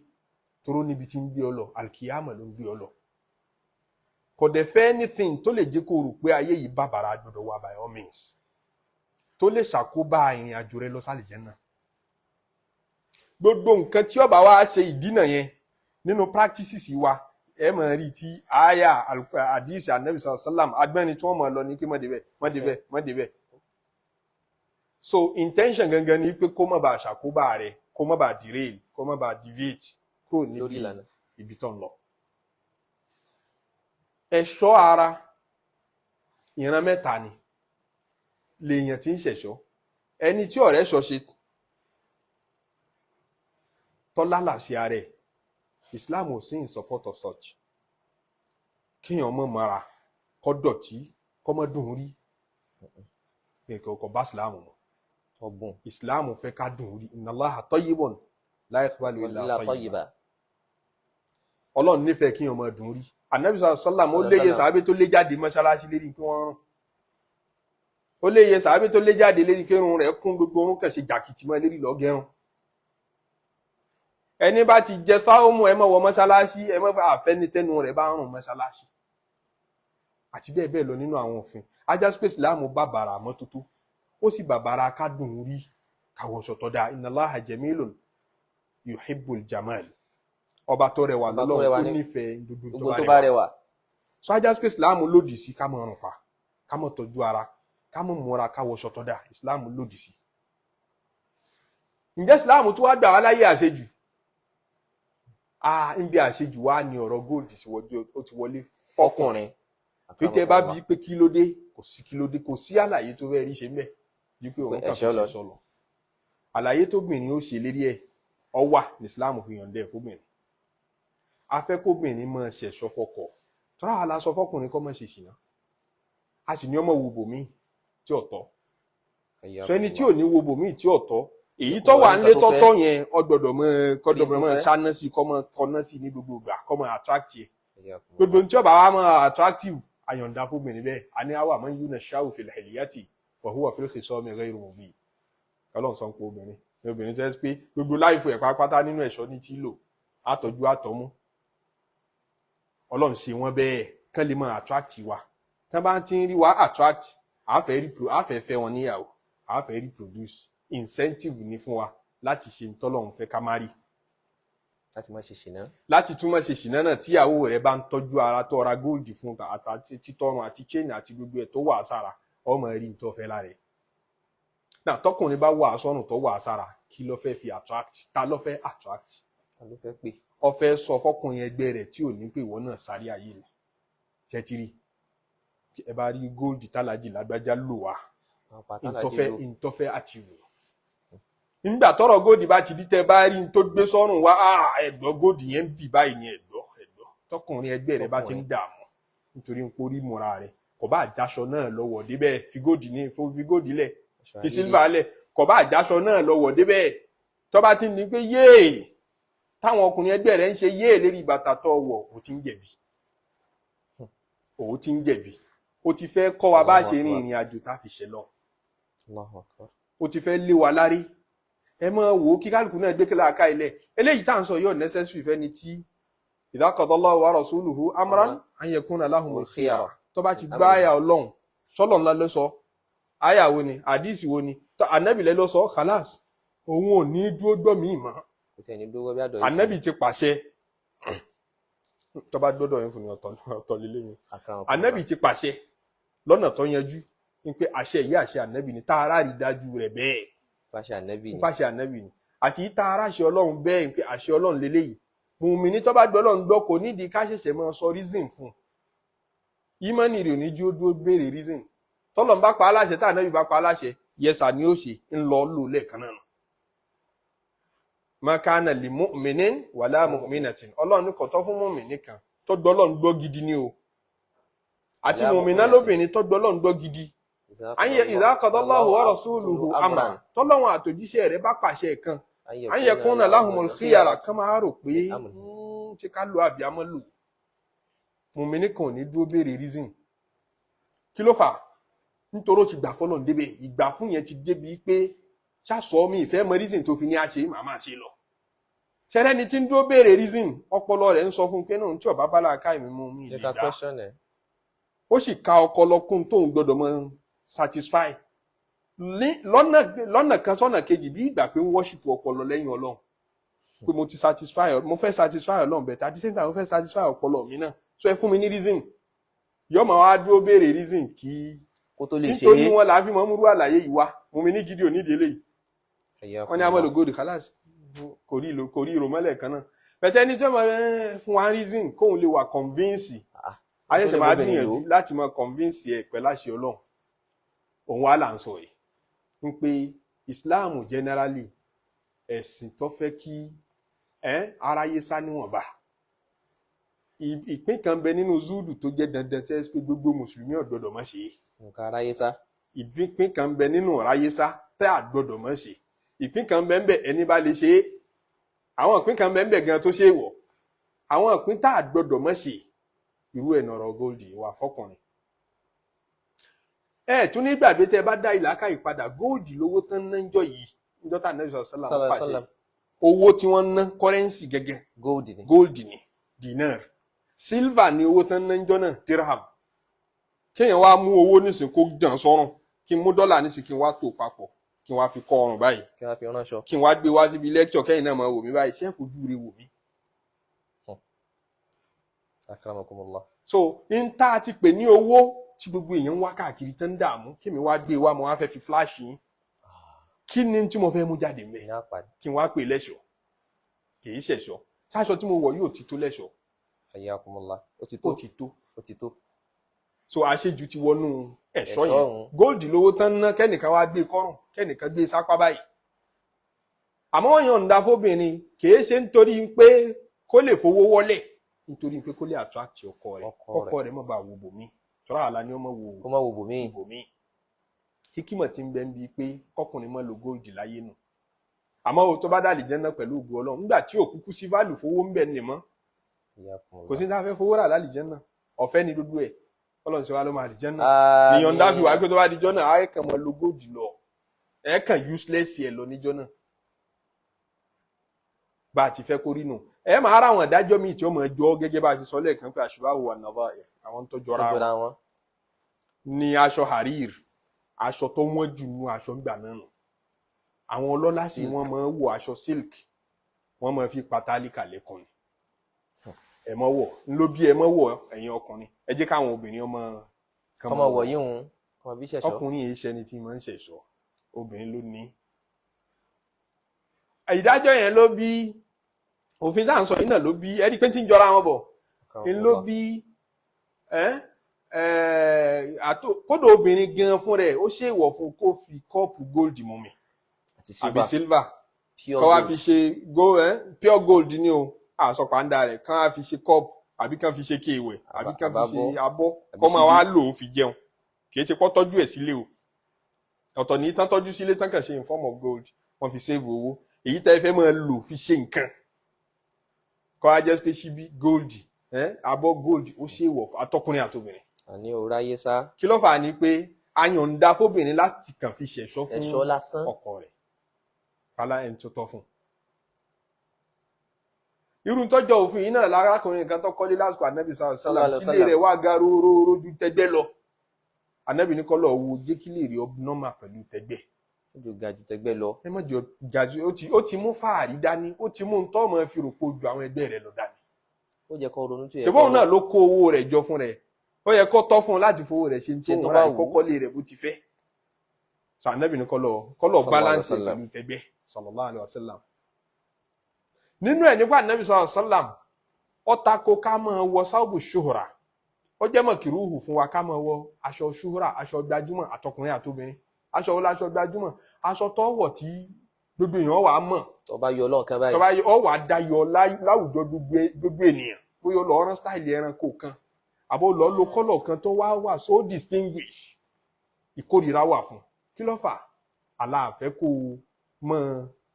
toró níbi tí ń gbé ọ lọ, àlùkìyámà ló ń gbé ọ lọ. Kò dẹ̀ fẹ́ anything tó lè jẹ́ kó rò pé ayé yìí bàbàrà, gbọdọ̀ wà by all means, tó lè ṣàkóbá ìrìn àjò rẹ lọ sálìjẹ́nnà. Gbogbo nǹkan tí ó bá wá ṣe ìdínà yẹn nínú practices wa, ẹ mọ̀ rí tí àyà àdìsí anabi sallam agbẹ́ni tí wọ́n mọ̀ lọ ní kí mọ̀ débẹ̀, mọ̀ débẹ̀, mọ̀ débẹ̀. So intention gangan ni pé kó má bàa ṣàkóbá rẹ, kó má bàa derail, kó má bàa deviate kúrò lórí níbi ìlànà. ibi tó ń lọ. Ẹ̀ṣọ́ ara, ìran mẹ́ta ni lèèyàn tí ń ṣẹ̀ṣọ́. Ẹni tí ọ̀rẹ́ ṣọ́ ṣe tọ́lá làṣẹ ara ẹ̀, Islam ò sí in support of such. Kéèyàn mọ̀ mọ́ra, kó dọ̀tí, kó mọ́ dùn rí, nǹkan kò bá Islam mu. Ọ̀bùn. Islam fẹ́ ká dùn rí. Inna Allaha tayyibun la yaqbalu illa illa tayyiba. Tayyiba. Ọlọ́run nífẹ̀ẹ́ kéèyàn máa dùn rí. Anabi sallam, ó léye Sallam. sàábé tó lé jáde mọ́ṣáláṣí lérí pé wọ́n rùn. Ó léye sàábé tó lé jáde lérí pé irun rẹ̀ kún, gbogbo orun kàn ṣe jàkìtì mọ́ lérí lọ́gẹ́rùn. Ẹni bá ti jẹ fáwọmù, ẹ má wọ mọ́ṣáláṣí, ẹ má àfẹnitẹnu rẹ̀ bá ń rùn mọ́ṣáláṣí, àti bẹ́ẹ̀ bẹ́ẹ̀ lọ nínú àwọn òfin. Ajá space Ìsìláàmù bàbàrà mọ́tótó, ó sì bàbàrà kádùn rí, kàwọ̀sọ̀ tó dáa. Inna Allaha jamilun yuhibbul jamal. Ọba tó rẹwà Ọba tó lọ́lọ́run, rẹwà ó ní nífẹ̀ẹ́ gbogbo gbogbo tó tó bá bá rẹwà. rẹwà. So ajá space Ìsìláàmù lòdì sí ká máa rùn pa, ká máa tọ́jú ara, ká máa múra, ká wọṣọ tó dáa. Ìsìláàmù lòdì sí. Ǹjẹ́ Ìsìláàmù tó wá gbà wá láyé àṣejù? Ah, ń bí àṣejù wá ní ọ̀rọ̀ gold sí wọjú, ó ti wọlé fọkùnrin. Fọkùnrin. Pé tẹ bá bí pé kí ló dé, kò sí kí ló dé, kò sí àlàyé tó fẹ́ rí ṣe mẹ́ ju pé òun Pé kàn fi ẹ̀ṣọ́ lọ. ṣe sọlọ. Àlàyé tóbìnrin ó ṣe lérí ẹ̀ ọ wà ní Islam fi yànjẹ ẹ̀ fóbìnrin. A fẹ́ kóbìnrin máa ṣẹ̀ṣọ́ fọ́kọ, tọ́lá wa la sọ fọkùnrin kọ́ máa ṣe ṣìnà, a sì ní ọmọ wo bòmíì tí ò tọ́. Sọ ẹni tí ò ní wo bòmíì tí ò tọ́, èyí tó wà nílé Nǹkan tó fẹ́. tọ́tọ́ yẹn, ọ gbọ́dọ̀ mọ kọ́dọ̀ Rí tó mọ fẹ́. ṣáná sí, kọ́ mọ tọ́ná sí ní gbogbo ìgbà, kọ́ mọ attract yẹ gbogbo tí ó bá wá mọ attractive. Àyọ̀ǹda fóbìnrin bẹ́ẹ̀. A ní àwa man yunashsha'u fil hilyati wa huwa fil khisami ghayru mubin. Ọlọ́run sọ ń pọ̀ obìnrin ní obìnrin tó yẹ pé gbogbo life ẹ̀ pátápátá nínú ẹ̀ṣọ́ ní tí lò, àtọ́jú àtọ́mú. Ọlọ́run ṣe wọ́n bẹ́ẹ̀ kán lè máa attract wa. Tán bá ti ń rí wa attract, àfẹ́ repro, àfẹ́ fẹ́ wọn níyàwó, àfẹ́ reproduce. Incentive ni fún wa láti ṣe ntọ́lọ́run fẹ́ ká má rí. Láti má ṣe ṣìnà. Láti túmọ̀ ṣe ṣìnà náà, tíyàwó rẹ̀ bá ń tọ́jú ara, tó ra gold fún àti títọ́run àti chain àti gbogbo ẹ̀ tó wà sára, ọmọ rí ní tó fẹ́ lára ẹ̀ náà. Tọkùnrin bá wà sọ́run tó wà sára, kí ló fẹ́ fi attract? Ta ló fẹ́ attract? Ta ló fẹ́ pè? Ó fẹ́ sọ fọkùnrin ẹgbẹ́ rẹ̀ tí ò ní pé ìwọ náà sáré ayé ni ṣẹtiri, ẹ bá rí gold tálájì lágbájá lò wá. Àwọn pàtàkì ntọ́fẹ́ lò. Ntọ́fẹ́ achieve nígbà tọ́rọ̀ gold bá ti di, tẹ bá rí n tó gbé sọ́rùn wá, ẹ̀gbọ́ gold yẹn ń bì báyìí ni. Ẹ̀gbọ́ ẹ̀gbọ́ tọkùnrin ẹgbẹ́ rẹ̀ bá ti ń Tọkùnrin. dààmú nítorí ń porí múra rẹ̀, kò bá àjáṣọ náà lọ́wọ́ débẹ̀, fi gold ní, fi gold lẹ̀, Aṣọ fi ayé. Silver lẹ̀, kò bá àjáṣọ náà lọ́wọ́ débẹ̀, tó bá ti ní pé yéè táwọn ọkùnrin ẹgbẹ́ rẹ̀ ń ṣe yéè lérí bàtà tó wọ̀, ó ti ń jẹ̀bi, ó ti ń jẹ̀bi. Ó ti fẹ́ kọ́ wa bá ṣe rin ìrìn àjò tá a fi ṣe lọ. Allahu Akbar. Ó ti fẹ́ lé wa lárí. Ẹ máa wò ó kí kálukú náà gbé kíláà ká ilẹ̀ eléyìí tá à ń sọ yóò necessary fẹ́ni tí idha qadallahu wa rasuluhu amran an yakuna lahumul khiyara. Tó bá ti gbá àyà Ọlọ́run sọ́lọ̀ ńlá ló sọ, àyà wo ni, àdìsí wo ni, ànábì lẹ́ ló sọ, khalas, òun ò ní dúró gbọ́ míì mọ́. Kò sí ẹni dúró bí àdó yìí. Ànábì ti pàṣẹ, tó bá gbọ́dọ̀ yẹn fún mi, ọ̀tọ̀ ọ̀tọ̀ lélẹ́yìn. Akramakumullah. Ànábì ti pàṣẹ lọ́nà tó yanjú ní pé àṣẹ yìí, àṣẹ ànábì ni, tá ara rí dájú rẹ̀ bẹ́ẹ̀. Fàṣẹ ànábì ni. Fàṣẹ ànábì ni, àti tá ara ṣe Ọlọ́run bẹ́ẹ̀ pé àṣẹ Ọlọ́run lélẹ́yìí. Mùmíní tó bá gbọ́ Ọlọ́run gbọ́, kò nídìí ká ṣẹ̀ṣẹ̀ máa sọ reason fún un. Ìmánì rẹ̀ ò ní jí ó dúró béèrè reason. Tọ́lọ́run bá pa á láṣẹ, tá ànábì bá pa á láṣẹ, yẹsà ni ó ṣe ń lọ lò lẹ́ẹ̀kan náà. Ma kana li mu'minin wala mu'minatin. Ọlọ́run ní kò tọ́ fún mùmíní kan tó gbọ́ Ọlọ́run gbọ́ gidi ni o, àti Wala mùmínà mu'minatin. lóbìnrin tó gbọ́ Ọlọ́run gbọ́ gidi, ayé idha qadallahu wa rasuluhu amran, tọ́lọ́run àtòjíṣẹ́ rẹ̀ bá pàṣẹ kan, an yakuna lahumul khiyara, kan máa rò pé Min amrihi. Ṣé ká lò àbí àmọ́ lò? Mùmíní kan ò ní dúró béèrè reason. Kí ló fà á? Nítorí ó ti gbà fọlọ́n débẹ̀. Ìgbà fún yẹn ti débi pé ṣàṣọ mi ìfẹ́ mọ reason tó fi ní àṣe, màá máa ṣe lọ. Ṣẹlẹ́ni tí ń dúró béèrè reason, ọpọlọ rẹ̀ ń sọ fún un pé náà tí ọba bá làákà mi mú mi Jẹ́ lè ká dá. question ẹ̀. Ó sì ka ọpọlọ kún tóun gbọ́dọ̀ mọ satisfy lọ́nà kan sọ́nà kejì, bí ìgbà pé ń worship ọpọlọ lẹ́yìn Ọlọ́run, pé mo ti satisfy, mo fẹ́ satisfy Ọlọ́run, but at the same time mo fẹ́ satisfy ọpọlọ mi náà, so ẹ fún mi ní reason. Yóò máa wá dúró béèrè reason kí Kó tó lè ṣe nítorí é. wọn là á fi mọ́ múrú àlàyé yìí wá. Mo mi ní gidi ò nídìí eléyìí. Wọ́n ní amọ̀lò gold, khalas, kò rí ìlò, kò rí ìrò mọ́lẹ̀ kan náà bẹ̀tẹ̀ ní tí wọ́n máa fún wa reason kóun lè wà convince. Ah, ayé tó ṣe lè máa bóbìnrin gbìyànjú lò. Láti máa convince ẹ pẹ̀lú àṣẹ Ọlọ́run. Òun wà là ń sọ yìí ń pé Islam generally, ẹ̀sìn tó fẹ́ kí ẹ aráyé sá níwọ̀nba. Ìpín kan bẹ nínú zúdù tó jẹ́ dandan tẹ́ pé gbogbo mùsùlùmí ò gbọ́dọ̀ má ṣe é. Nǹkan aráyé sá. Ìpín kan bẹ nínú ráyé sá tẹ́ à gbọ́dọ̀ má ṣe. Ìpín kan bẹ ń bẹ, ẹni bá lè ṣe é. Àwọn ìpín kan bẹ ń bẹ gan tó ṣe é wọ̀. Àwọn ìpín tá à gbọ́dọ̀ má ṣe, irú ẹ̀ nọ̀rọ̀ gold wà fọkùnrin. Ẹ tún ní gbàgbé, tẹ́ bá dá ìlàkà ìpadà, gold lówó tán nájọ yìí níjọ́ tá Ànábì sallallahu Sallallahu pàṣẹ sallam. Owó tí wọ́n ná, currency gẹ́gẹ́ Gold ni. Gold ni, dinar. Silver ni owó tán nájọ náà, dirham. Kéèyàn wá mú owó nísìn kó jàn sọ́rùn, kí n mú dọ́là nísìn, kí n wá tò papọ̀, kí n wá fi kọ́ ọrùn báyìí, Kí wọ́n fi ránṣọ. Kí n wá gbé wá síbi lecture, kẹ́yìn náà máa wò mí báyìí, ṣé kò júre wò mí? Akramakumullah. So n tá a ti pè ní owó tí gbogbo èèyàn ń wá káàkiri tán ń dààmú, kí mi wá gbé wá, mo wá fẹ́ fi flash yín, kí ni tí mo fẹ́ mú jáde mẹ́? Ní àpàdé. Kí n wá pè lẹ́ṣọ̀ọ́, kì í ṣẹ̀ṣọ́. Ṣáṣọ tí mo wọ̀ yóò ti tó lẹ́ṣọ̀ọ́? Hayyakumullah. Ó ti tó. Ó ti tó. Ó ti tó. So àṣejù ti wọnú ẹ̀ṣọ́ Ẹ̀ṣọ́ yẹn. ọ̀hún. Gold lówó tán ná, kẹ́nìkan wá gbé kọ́rùn, kẹ́nìkan gbé sápá báyìí. Àmọ́ wọ́n yọ̀ǹda fóbìnrin, kìí ṣe nítorí pé kó lè fowó wọlé, nítorí pé kó lè attract ọkọ rẹ̀. Ọkọ rẹ̀. Kọ́kọ́ rẹ̀ má bàa wo bòmí tọ́ra àlá ni ó má wo Kó má wo bòmíì. bòmí. Kíkímọ̀ tí ń bẹ ń bi pé kọkùnrin má lo gold láyé nù. Àmọ́ o tó bá dàlí jẹ́ náà pẹ̀lú ògo Ọlọ́run, nígbà tí òkúkú sí value fowó ń bẹ nì mọ́. Hayyakumullah. Kò sí ní tá a fẹ́ fowó rà lálìí jẹ́ náà, ọ̀fẹ́ ni gbogbo ẹ̀. Ọlọ́run ṣe wá ló máa lè jẹ́ náà. Àmín. Ìyọ̀ǹda fi wá pé tó bá dijọ́ náà, á kàn mọ́ lo gold lọ, ẹ̀ kàn useless ẹ̀ lọ níjọ́ náà. Bá a ti fẹ́ kó rí nù, ẹ máa ra àwọn ìdájọ́ míì tí ó máa jọ gẹ́gẹ́ bá a ṣe sọ lẹ́ẹ̀kan pé àṣùbáwò wà nàbà, àwọn tó Tó jọra jọra wọn wọn. Ní aṣọ harir, aṣọ tó wọ́n jù nú aṣọ ńgbà náà nù. Àwọn ọlọ́lá sì Silk. wọ́n máa ń wọ aṣọ silk, wọ́n máa fi patálíkà lẹ́kùn ni. Ẹ mọ́ wọ̀ ńlọ bí ẹ mọ́ wọ̀. Ẹ̀yin ọkùnrin, ẹ jẹ́ káwọn obìnrin ọmọ kan Kọ́mọ wọ̀ yíhun. Kọ́mọ bí ṣẹ̀ṣọ́. Ọkùnrin yìí ṣẹni tí máa ń ṣẹ̀ṣọ́, obìnrin ló ní. Ìdájọ́ yẹn ló bí òfin tá à ń sọ yìí náà, ló bí ẹni pé tí ń jọra wọn bọ̀ ń ló bí ẹ ẹ àtò. Kódà obìnrin gan fún rẹ̀, ó ṣèwọ̀ fún kó fi kọ́ọ̀pù gold mu mi Àti àbí silver. Silver. Pure kọ́ wá gold. fi ṣe gold, pure gold ni o, àsọpàǹdà rẹ̀ kán á fi ṣe cup, àbí kán fi ṣe kéèwẹ̀, àbí kán fi ṣe àbábọ́. abọ́, Àbí kọ́ máa ṣíbí. wá lò ó fi jẹun. Kì í ṣe pọ́ tọ́jú ẹ̀ sílé o. Ọ̀tọ̀ ní tán tọ́jú sílé tán kàn ṣe in form of gold, wọ́n fi save owó. Èyí tẹ́ ẹ fẹ́ máa lò fi ṣe nǹkan, kọ́ á jẹ́ pé ṣíbí gold, abọ́ gold, ó ṣe wọ̀ àtọkùnrin àtobìnrin. Àní o ráyé sá. Kí ló fà á ni pé a yọ̀ǹda fóbìnrin láti kàn fi ṣẹ̀ṣọ́ fún Ẹ̀ṣọ́ lásán. ọkọ rẹ̀ kálá ẹni tó tọ́ fún un. Irú tọ́jọ́ òfin yìí náà, lárákùnrin kan tó kọ́lé lásìkò Ànábì sallallahu Sallallahu alaihi alaihi wasallam, tílé wasallam. rẹ̀ wá ga róróóró ju tẹgbẹ́ lọ. Ànábì ní kọ́lọ̀ wo jẹ́ kí lè rí ọ normal pẹ̀lú tẹgbẹ́. Ó jò ga ju tẹgbẹ́ lọ. Ẹ má jọ ga ju. Ó ti mú fáàrí dání, ó ti mú un tọ́ ọmọ fi rò pé ojú àwọn ẹgbẹ́ rẹ̀ lọ dání. Ó jẹ́ kó ronú tó yẹ Ṣùgbọ́n òun náà ló kó owó rẹ̀ jọ fún rẹ̀, ó yẹ kó tọ́ fún un láti fowó rẹ̀ ṣe ní Ṣe tó tó ń bá ra wù ú. ìkọ́kọ́lé rẹ̀ bó ti fẹ́. Sọ Ànábì ní kọ́lọ̀ Sallallahu alaihi balance ẹ̀ wasallam. pẹ̀lú tẹgbẹ́, sallallahu alaihi wasallam. Nínú ẹ̀ nípa Ànábì sallallahu alaihi wasallam, ó tako ká máa wọ sáwùbù ṣuhra. Ó jẹ́ mọ̀kìrúhù fún wa ká máa wọ aṣọ ṣuhra, aṣọ gbajúmọ̀, àtọkùnrin àtobìnrin. Aṣọ wo láṣọ gbajúmọ̀? Aṣọ tó wọ̀ tí gbogbo èèyàn wà á mọ̀. Tó bá yọ ọlọ́run kan báyìí. Tó bá yọ ọ wà á dayọ láwùjọ gbogbo ènìyàn. Bóyá ó lọ rán style ẹranko kan, àbó lọ lo colour kan tó wá wà so distinguish, ìkórìíra wà fún. Kí ló fà? Aláàfẹ́ kó o mọ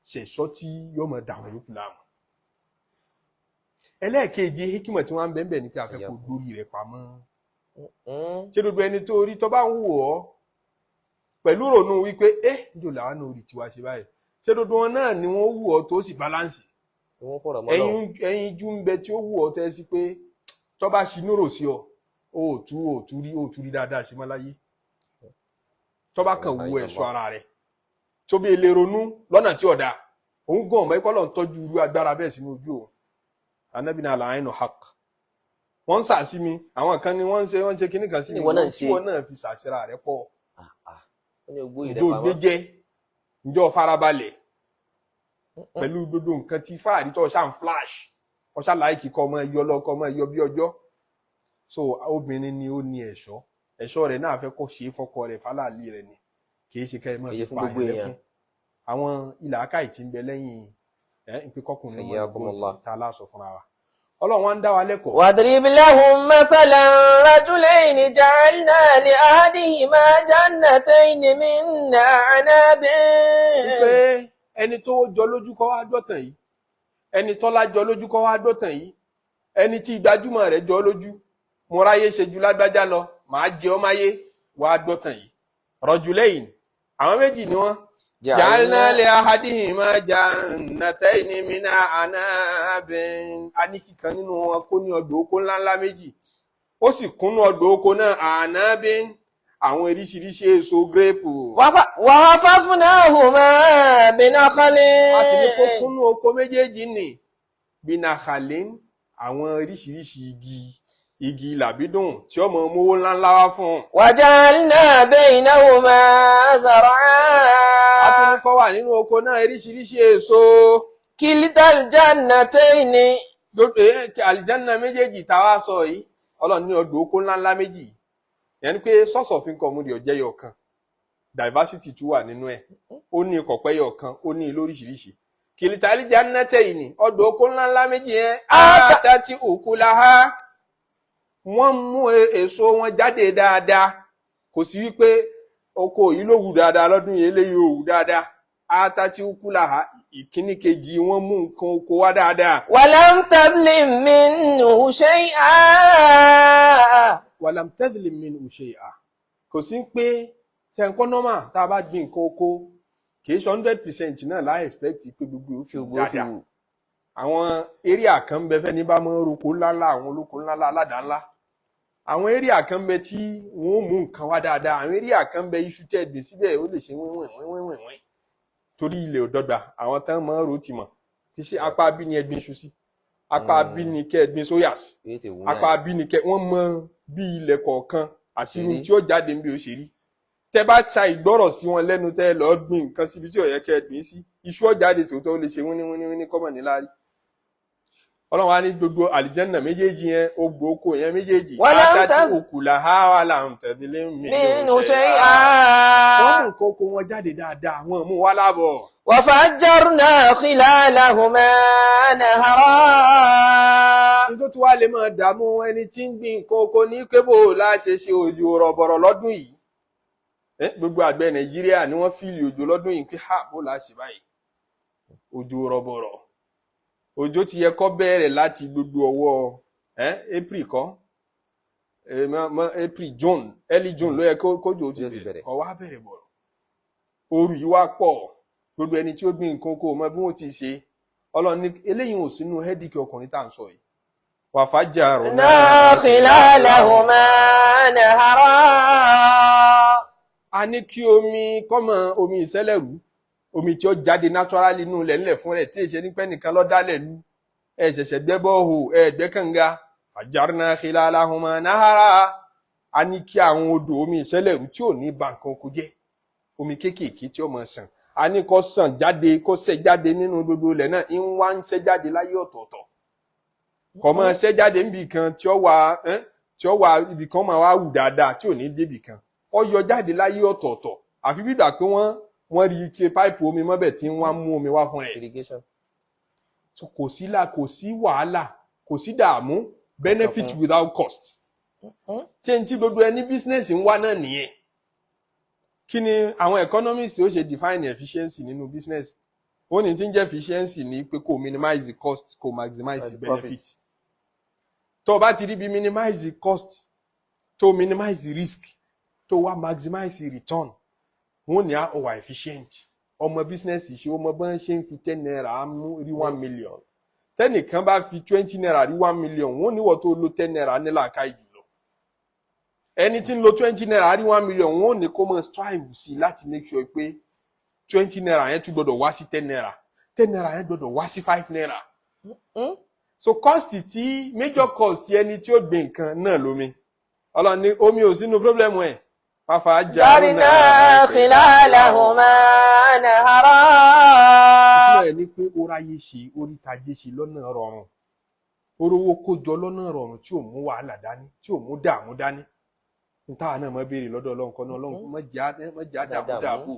ṣẹ̀ṣọ́ tí yóò mọ dà wọ́n yòókù láàmú. Ẹlẹ́ẹ̀kejì hikima tí wọ́n ń bẹ́ẹ̀ bẹ́ẹ̀ ni pé a fẹ́ kó dórí rẹ̀ pamọ́. Ṣé gbogbo ẹni tó rí tó bá ń wù ọ́ pẹ̀lú ronú wípé ẹ njò làwọn náà rí tiwa ṣe báyìí, ṣé gbogbo wọn náà ni wọ́n wù ọ́ tó sì balance? Wọ́n fọ̀rọ̀ mọ́ lọ. Ẹyin jú ń bẹ tí ó wù ọ́ tẹ́ sí pé tó bá ṣinú rò sí ọ, ó tú ó tú rí, ó tú rí dáadáa ṣe mọ́ láyé. Tó bá kàn wù ẹ̀ṣọ́ ara rẹ̀ tó bí lè ronú lọ́nà tí ọ̀dà òun gan ọmọ ẹ̀kọ́ lọ́n tọ́jú irú agbára bẹ́ẹ̀ sínú ojú òun. Anabi náà làáyín nù haq, wọ́n ń sàsí mi, àwọn kan ni wọ́n ń ṣe kinní kan sí mi. Ìwọ náà ń tí ṣe. wọ́n náà fi sàṣẹ́ra rẹ̀ pọ̀. Ah, ah. Wọ́n ní ogbó rẹ̀ ǹjọ́ pamọ́. gbéjẹ́, ǹjọ́ farabalẹ̀ pẹ̀lú gbogbo nǹkan tí fáàrí tó ṣá ń flash ọṣà láìkì kọ́ ọmọ ẹyọ lọ́kọ́ ọmọ ẹyọ bí ọjọ́. So obìnrin ni ó ní ẹ̀ṣọ́, ẹ̀ṣọ́ rẹ̀ náà fẹ́ kó ṣe é fọ́kọ rẹ̀ fálàlì rẹ̀ ni, kì í ṣe kẹ́ ẹ máa Kì í ṣe fi fún pa gbogbo àyàn èèyàn. lẹ́kún. Àwọn ilà akáì tí ń bẹ lẹ́yìn ẹ̀ ń pé kọkùnrin ọmọ Hayyakumullah. ìgbó ta aláṣọ fúnra wa, Ọlọ́run wa ń dá wa lẹ́kọ̀ọ́. واضرب لهم مثلا رجلين جعلنا لأحدهما جنتين من أعناب. Wípé ẹni tó jọ lójú kọ́ wá dọ́tàn yìí, ẹni tọ́lá jọ lójú kọ́ wá dọ́tàn yìí, ẹni tí gbajúmọ̀ rẹ̀ jọ lójú, mo ráyé ṣe ju lágbájá lọ, màá jẹ ọ́ máyé, wá dọ́tàn yìí. Rajulayn, àwọn méjì ni wọ́n. Ja'alna li ahadihima jannatayni min a'nabin. A ní kíkan nínú wọn kó ní ọgbà oko ńláńlá méjì, ó sì kúnnú ọgbà oko náà a'nabin, àwọn oríṣiríṣi èso grape. وحففناهما بنخل. A sì ní kó kúnnú oko méjèèjì nì binakhalin, àwọn oríṣiríṣi igi làbídùn tí ó mọ mówó ńláńlá wá fún un. وجعلنا بينهما A tún زرعا. ní kó wà nínú oko náà oríṣiríṣi èso. كلتا الجنتين. Gbogbo àlìjáná méjèèjì tá a wá sọ yìí, Ọlọ́run ní ọgbà oko ńláńlá méjì yẹn ni pé source of income rẹ̀ ọ̀jẹ̀ yọ̀ kan, diversity tún wà nínú ẹ̀. Ó ní kọ̀pẹ́ yọ̀ kan, ó ní lóríṣiríṣi. كلتا الجنتين, ọgbà oko ńláńlá méjì yẹn, آتت أكلها, wọ́n mú èso wọn jáde dáadáa. Kò sí wípé oko yìí ló wù dáadáa lọ́dún yìí, eléyìí ò wù dáadáa. آتت أكلها, ìkíní kejì wọ́n mú nǹkan oko wá dáadáa. ولم تظلم منه شيئا. ولم تظلم منه شيئا. Kò sí pé ṣe nǹkan normal tá a bá gbin nǹkan oko, kì í ṣe 100% náà láì expect pé gbogbo yóò fi wù dáadáa. Àwọn area kan ń bẹ fẹ́ ní bá mọ́ roko ńláńlá, àwọn olóko ńláńlá aládàá ńlá, àwọn area kan ń bẹ tí wọ́n ó mú nǹkan wá dáadáa. Àwọn area kan ń bẹ, iṣu tẹ́ gbìn síbẹ̀, ó lè ṣe wíwìn wíwìn wíwìn torí ilẹ̀ ò dọ́gba. Àwọn tán mọ́ ro ti mọ̀ kì í ṣe apá bí ni ẹ gbin iṣu sí, apá bí ni kẹ́ ẹ gbin sóyà sí, apá bí ni kẹ́ wọ́n mọ bí ilẹ̀ kọ̀ọ̀kan àti irun tí ó jáde níbi ó ṣe rí. Tẹ́ bá ṣa ìgbọ́rọ̀ sí wọn lẹ́nu, tẹ́ lọ́ọ́ gbin nǹkan síbi tí ò yẹ kẹ́ ẹ gbìn sí, iṣu ó jáde tòótọ́, ó lè ṣe wíní wíní wíní kọ́mọ̀ níláárí. Ọlọ́run á ní gbogbo àlìjẹ́nà méjèèjì yẹn, ogbò oko yẹn méjèèjì, آتت أكلها ولم تظلم منه شيئا. Wọ́n mú nǹkan oko wọn jáde dáadáa, wọ́n mú wá lábọ̀. وفجرنا خلالهما نهرا. Ní tó tún wá lè máa dààmú ẹni tí ń gbin nǹkan oko ní kébò láṣẹ ṣe òjò rọ̀bọ̀rọ̀ lọ́dún yìí. Gbogbo àgbẹ̀ Nàìjíríà ni wọ́n feel òjò lọ́dún yìí pé ha, bó la ṣe báyìí, òjò rọ̀bọ̀rọ̀. Òjò ti yẹ kó bẹ̀rẹ̀ láti gbogbo ọwọ́ April kọ́, April, June, early June ló yẹ kójò ti bẹ̀rẹ̀, kó wá bẹ̀rẹ̀ bọ̀rọ̀. Ooru yìí wá pọ̀. Gbogbo ẹni tí ó gbin nǹkan oko mọ bí wọ́n ti ṣe. Ọlọ́run ní eléyìí ò sínú headache ọkùnrin tá à ń sọ yìí. وفجرنا خلالهما نهرا. A ní kí omi kọ́mọ omi ìṣẹ̀lẹ̀rú, omi tí ó jáde naturally inú ilẹ̀ ńlẹ̀ fún rẹ̀, tí èsè nípẹ́ nìkan lọ́ dálẹ̀ lu, ẹ ṣẹ̀ṣẹ̀ gbẹ́ borehole, ẹ gbẹ́ kànga. فجرنا خلالهما نهرا. A ní kí àwọn odò omi ìṣẹ̀lẹ̀rú tí ò ní ba nǹkan oko jẹ́, omi kéékèèké tí ó máa sàn, a ní kó sàn jáde, kó ṣẹ̀ jáde nínú gbogbo ilẹ̀ náà. Ń wá ń ṣẹ́ jáde láyé ọ̀tọ̀ọ̀tọ̀, kò máa ṣẹ́ jáde níbi kan tí ó wà ibì kan máa wá wù dáadáa tí ò ní débì kan. Ó yọ jáde láyé ọ̀tọ̀ọ̀tọ̀, àfi bí ìgbà pé wọ́n rí ike páìpù omi mọ́bẹ̀ tí wọ́n á mú omi wá fún ẹ̀. Irrigation. So kò sí là, kò sí wàhálà, kò sí dààmú, benefit without cost. Ṣé n tí gbogbo ẹni business ń wá náà nìyẹn? Kí ni àwọn economists ó ṣe define efficiency nínú business? Wọ́n ní tí ń jẹ́ efficiency ní pé kó minimize the cost, kó maximize the the profit. Benefit. Tó o bá ti rí bí minimize cost, tó minimize risk, tó wá maximize return, wọ́n ní á ó wà efficient. Ọmọ business ṣe, ó mọ bọ́n ṣe ń fi ₦10 mú rí 1 million. Tẹ́nìkan bá fi ₦20 rí 1 million, wọ́n níwọ̀ tó lo ₦10 ní làákàyè jùlọ. Ẹni tí ń lo ₦20 rí 1 million, wọ́n ní kó mọ̀ strive sí láti make sure pé ₦20 yẹn tún gbọ́dọ̀ wá sí ₦10, ₦10 yẹn gbọ́dọ̀ wá sí ₦5. So cost tí major cost ẹni tí ó gbìn nǹkan náà lómi. Ọlọ́run ní omi ò sínú problem ẹ̀ fàfà. Jarna khilalahuma nahara. Ìtumọ̀ ẹ̀ ni pé ó ráyé ṣe, ó rí tajé ṣe lọ́nà rọrùn, ó rówó kójọ lọ́nà rọrùn tí ò mú wàhálà dání, tí ò mú dààmú dání. Ní táwa náà mọ̀ béèrè lọ́dọ̀ Ọlọ́run kan náà, Ọlọ́run má jẹ́ á dààmú dààbò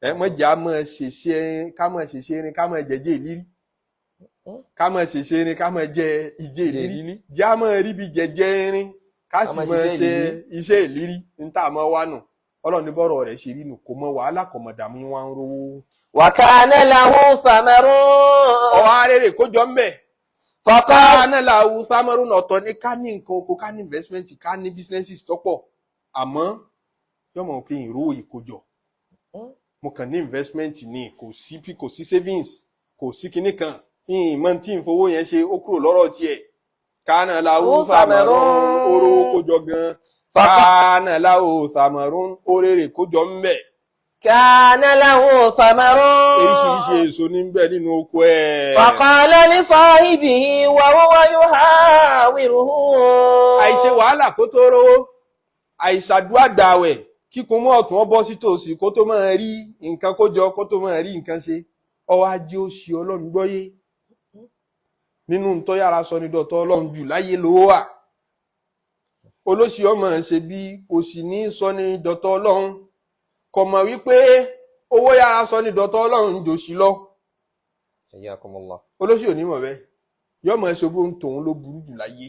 ẹ, má jẹ́ á mọ̀ ṣèṣe, ká mọ̀ ṣèṣe irin, ká mọ̀ jẹjẹ ìlírí, ká mọ̀ ṣèṣe irin, ká mọ̀ jẹ ìjẹ ìlírí, jẹ́ á mọ̀ rí bí jẹjẹ irin, ká sì mọ̀ mọ̀ ṣiṣẹ́ ṣe ìlírí. Iṣẹ́ ìlírí ní tá a mọ̀ wá nù. Ọlọ́run ní bọ́rọ̀ rẹ̀ ṣe rí nù, kò mọ wàhálà, kò mọ̀ dààmú, wá ń rówó. Wa kana lahu thamarun. Ọwọ́ arére kójọ ń bẹ̀. Faqala. Káná làwù sámárùn. Ọ̀tọ̀ ní ká ní nǹkan oko, ká ní investment, ká ní businesses tọ́pọ̀, àmọ́ yọmọ pé ìró ìkójọ, mo kàn ní investment ní, kò sí kò sí savings, kò sí kinní kan, ìmọ̀ tí ń fowó yẹn ṣe, ó kúrò lọ́rọ̀ tiẹ̀. Kánà làwù sámárùn, orówó kójọ gan. Kánà làwù sámárùn, orèrè kójọ ń bẹ̀. Kana lahu thamarun. Oríṣiríṣi èso ní ń bẹ nínú oko ẹ̀. Faqala li sahibihi wa huwa yuhawiruhu. Àìṣe wàhálà kó tó rówó, àìṣàdúrà gbààwẹ̀, kíkun mọ́ ọ̀tún ọ bọ́ sí tòsí kó tó máa rí nǹkan kó jọ, kó tó máa rí nǹkan ṣe, ọwọ́ ajé ó ṣe Ọlọ́run gbọ́yé. Nínú tó yára sọ ní dọ̀tọ̀ Ọlọ́run jù láyé lówó wà. Olóṣì ọmọ ṣe bí òṣì ní sọ ní dọ̀tọ̀ Ọlọ́run, kò mọ̀ wípé owó yára sọ ní dọ̀tọ̀ Ọlọ́run jòṣì lọ. Hayyakumullah. Olóṣì ò ní mọ̀ bẹ́ẹ̀, yọmọ ṣe bó ń tòun ló burú jù láyé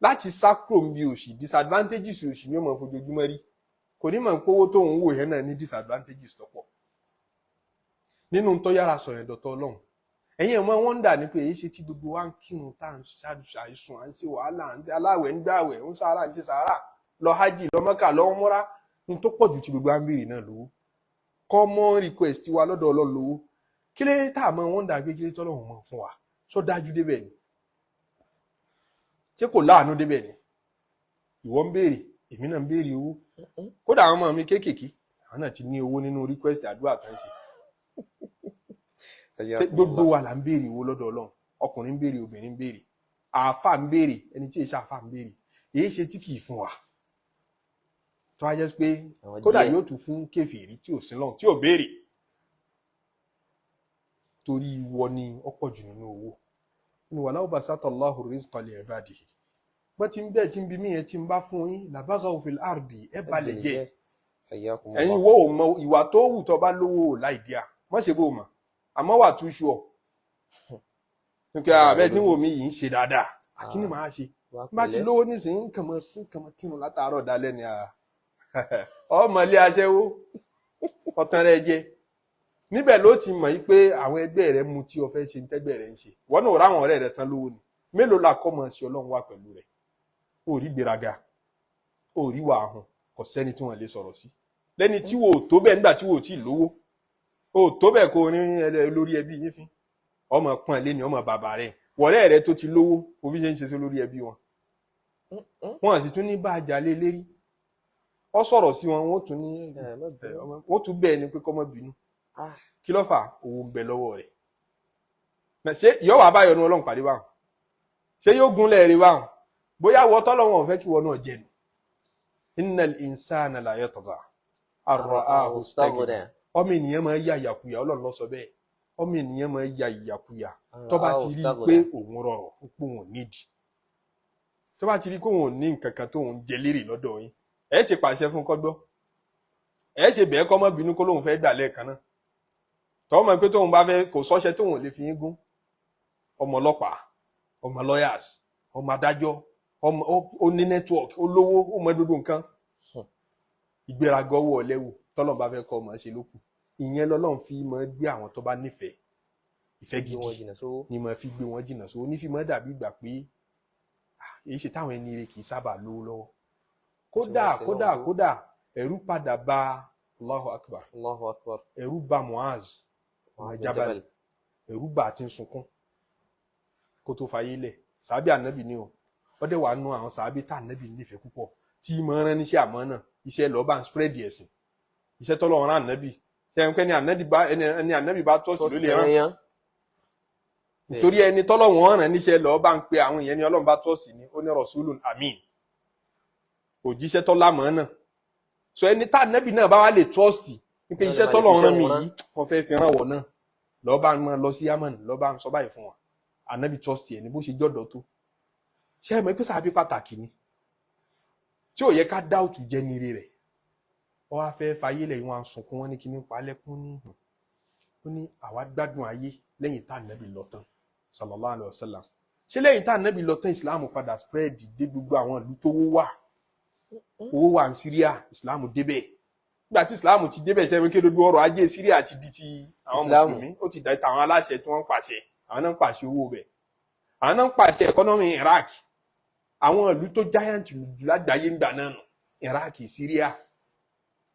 láti sá kúrò níbi òṣì. Disadvantages òṣì ni ó mọ̀ fojoojúmọ́ rí. Kò ní mọ̀ pé owó tóun wò yẹn náà ní disadvantages tó pọ̀ nínú tó yára sọ yẹn dọ̀tọ̀ Ọlọ́run. Ẹ̀yin ẹ̀ mọ́ wọ́n dà ní pé èyí ṣe tí gbogbo wa ń kírun, tá à ń ṣàìsùn, à ń ṣe wàhálà, à ń aláwẹ̀ ń gbàwẹ̀, ń sàárà, ń ṣe sàárà, lọ hajj, lọ Mọ́kà, lọ múra, ní tó pọ̀ jù tí gbogbo wa ń béèrè náà lówó. Common request wa lọ́dọ̀ Ọlọ́run lówó. Kí ló tá a mọ̀ wọ́n dà pé kí ló tọ́lọ́run mọ̀ fún wa? Sọ dájú débẹ̀ ni? Ṣé kò láàánú débẹ̀ ni? Ìwọ ń béèrè, èmi náà ń béèrè owó. Kódà àwọn ọmọ mi kéékèèké, àwọn náà ti ní owó nínú request àdúrà tán ṣe. Ṣé gbogbo wa là ń béèrè owó lọ́dọ̀ Ọlọ́run? Ọkùnrin ń béèrè, obìnrin ń béèrè, àáfà ń béèrè, ẹni tí èsì àáfà ń béèrè. Èyí ṣe tí kì í fún wa, tó wá jẹ́ pé kódà yóò tún fún kèfèrí tí ò sí lọ́hùn, tí ò béèrè, torí ìwọ ni ọ̀pọ̀ jù nínú owó nínú walau basata Allahu rizqa li ibadihi. Wọ́n ti ń bẹ́ẹ̀ tí ń bí mí yẹn tí ń bá fún yín, labaghaw fil ardi, ẹ balẹ̀ jẹ́. Ẹ̀yin wo ò mọ ìwà tó wù tó bá lówó láì díà, mọ̀ ṣe bó mọ̀, àmọ́ wà tún ṣù ọ́ nípa abẹ́ tí wò mí yìí ń ṣe dáadáa, àkíní máa ṣe bá ti lówó nísìnyí, nǹkan mọ̀ sí nǹkan mọ̀ kírun látàárọ̀ dalẹ́ ni ọmọ ilé aṣẹ́wó ọ̀tàn rẹ jẹ. Níbẹ̀ ló ti mọ̀ yìí pé àwọn ẹgbẹ́ rẹ mu tí o fẹ́ ṣe ń tẹ́gbẹ́ rẹ ń ṣe. Wọ́n náà ráwọn ọ̀rẹ́ rẹ tán lówó ni. Mélòó la kọ́ mọ̀ sí Ọlọ́run wà pẹ̀lú rẹ̀? Ó rí gbéraga, ó rí wà ahùn, kò sẹ́ni tí wọ́n lè sọ̀rọ̀ sí lẹ́ni tí wò ó tó bẹ́ẹ̀ nígbà tí wò ó tí ì lówó. Ó tó bẹ́ẹ̀ kó o ní lórí ẹbí yín fín, ọmọ pọ́n lé ní ọmọ bàbá rẹ̀. Wọ̀rẹ́ rẹ̀ tó ti lówó, òbí ṣe ń ṣe sí lórí ẹbí wọn, wọn sì tún ní bá a jà lé lérí. Ọ sọ̀rọ̀ sí wọn, wọ́n tún ní wọ́n tún bẹ́ẹ̀ ni pé kọ́ mọ́ bínú. Kí ló fà? Owó ń bẹ lọ́wọ́ rẹ̀. Ṣé yóò wá báyọ̀ ní Ọlọ́run pàdé báwọn? Ṣé yóò gúnlẹ̀ rẹ̀ báwọn? Bóyá wọ́ tọ́lọ́wọ́n ò fẹ́ kí wọ́n náà jẹ nù. Innal insana la yatgha arra'ahu istaghna. Ọmọ ènìyàn máa ya ìyàkuyà, Ọlọ́run ló sọ bẹ́ẹ̀. Ọmọ ènìyàn máa ya ìyàkuyà tó bá ti rí i pé òun rọrọ̀, ó pé òun ò nídìí, tó bá ti rí i pé òun ò ní nǹkan kan tó òun jẹ lérè lọ́dọ̀ yín. Ẹ ṣe pàṣẹ fún kọ́gbọ́, ẹ ṣe bẹ́ẹ̀ kọ́ mọ́ bínú kó lóun fẹ́ gbà lẹ́ẹ̀kan náà, tọ́ mọ̀ pé tóun bá fẹ́ kò sọ́ṣẹ́ tóun ò lè fi yín gún. Ọmọ ọlọ́pàá, ọmọ lawyers, ọmọ adájọ́, ọmọ ó ní network, ó lówó, ó mọ gbogbo nǹkan. Ìgbéraga ọwọ́ ọ̀lẹ́wù tọ́lọ́n bá fẹ́ kọ́ ọmọ ṣe lókù. Ìyẹn lọ́lọ́run fi máa gbé àwọn tó bá nífẹ̀ẹ́ ìfẹ́ gidi ni máa fi gbé wọn jìnnà sówó, ní fi máa dàbí ìgbà pé Èyí ṣe táwọn ẹni rẹ̀ kì í sábà lówó lọ́wọ́. Kódà Tí wọ́n ṣe kódà lọ́wọ́ tó. Kódà ẹ̀rù padà bá, Allahu Akbar, Allahu Akbar. ẹ̀rù bà Muaz ọmọ Mu'adh bin Jabal. Jabal. Ẹ̀rù bà á ti ń sunkún kó tó fayé lẹ̀. Sàábì ànábì ni o, ó dẹ̀ wàá nu àwọn sàábì tá ànábì nífẹ̀ẹ́ púpọ̀, tí mọ̀ ń rán níṣẹ́ àmọ́ náà, iṣẹ́ lọ́ọ́ bá ń spread ẹ̀sìn, iṣẹ́ tọ́lọ́run rán ànábì. Ṣe ẹni pé ẹni ànábì bá tọ́sí ló lè rán? Yẹn. Nítorí ẹni tọ́lọ́run rán níṣẹ́ lọ́ọ́ bá ń pe àwọn èèyàn ní Ọlọ́run bá tọ́sí ni, ó ní rasulun amin, òjíṣẹ́ tọ́lá mọ́ náà. So ẹni tá ànábì náà bá wá lè trust ní pé Náà lè iṣẹ́ máa lè tọ́lọ́run fiṣẹ́ rán mi wọn rán. yìí, wọ́n fẹ́ fi ràn wọ́n náà, lọ́ọ́ bá ń lọ sí Yamani, lọ́ọ́ bá ń sọ báyìí fún wọn. Ànábì trust ẹ̀ ní bó ṣe jọ́dọ̀ tó. Ṣé ẹ mọ̀ pé sàbí pàtàkì ni tí ò yẹ ká dáùtù jẹ́ ní ire rẹ̀? Wọ́n wá fẹ́ fayé lẹ̀, wọ́n á sunkún. Wọ́n ní kíní palẹ́kún ní ìhùn. Ó ní àwa gbádùn ayé lẹ́yìn tá ànábì lọ tán, sallallahu alaihi wasallam. Ṣé lẹ́yìn tá ànábì lọ tán, ìsìláàmù padà spread dé gbogbo àwọn ìlú tó wó wà, owó wà ní Syria, ìsìláàmù débẹ̀. Nígbà tí ìsìláàmù ti débẹ̀, ṣe wípé gbogbo ọrọ̀ ajé Syria ti di ti àwọn Ìsìláàmù. mùsùlùmí, ó ti da tàwọn aláṣẹ tí wọ́n ń pàṣẹ. Àwọn náà ń pàṣẹ owó bẹ̀, àwọn náà ń pàṣẹ economy Iraq. Àwọn ìlú tó giant jù lágbàáyé ńgbà náà nù, Iraq, Syria,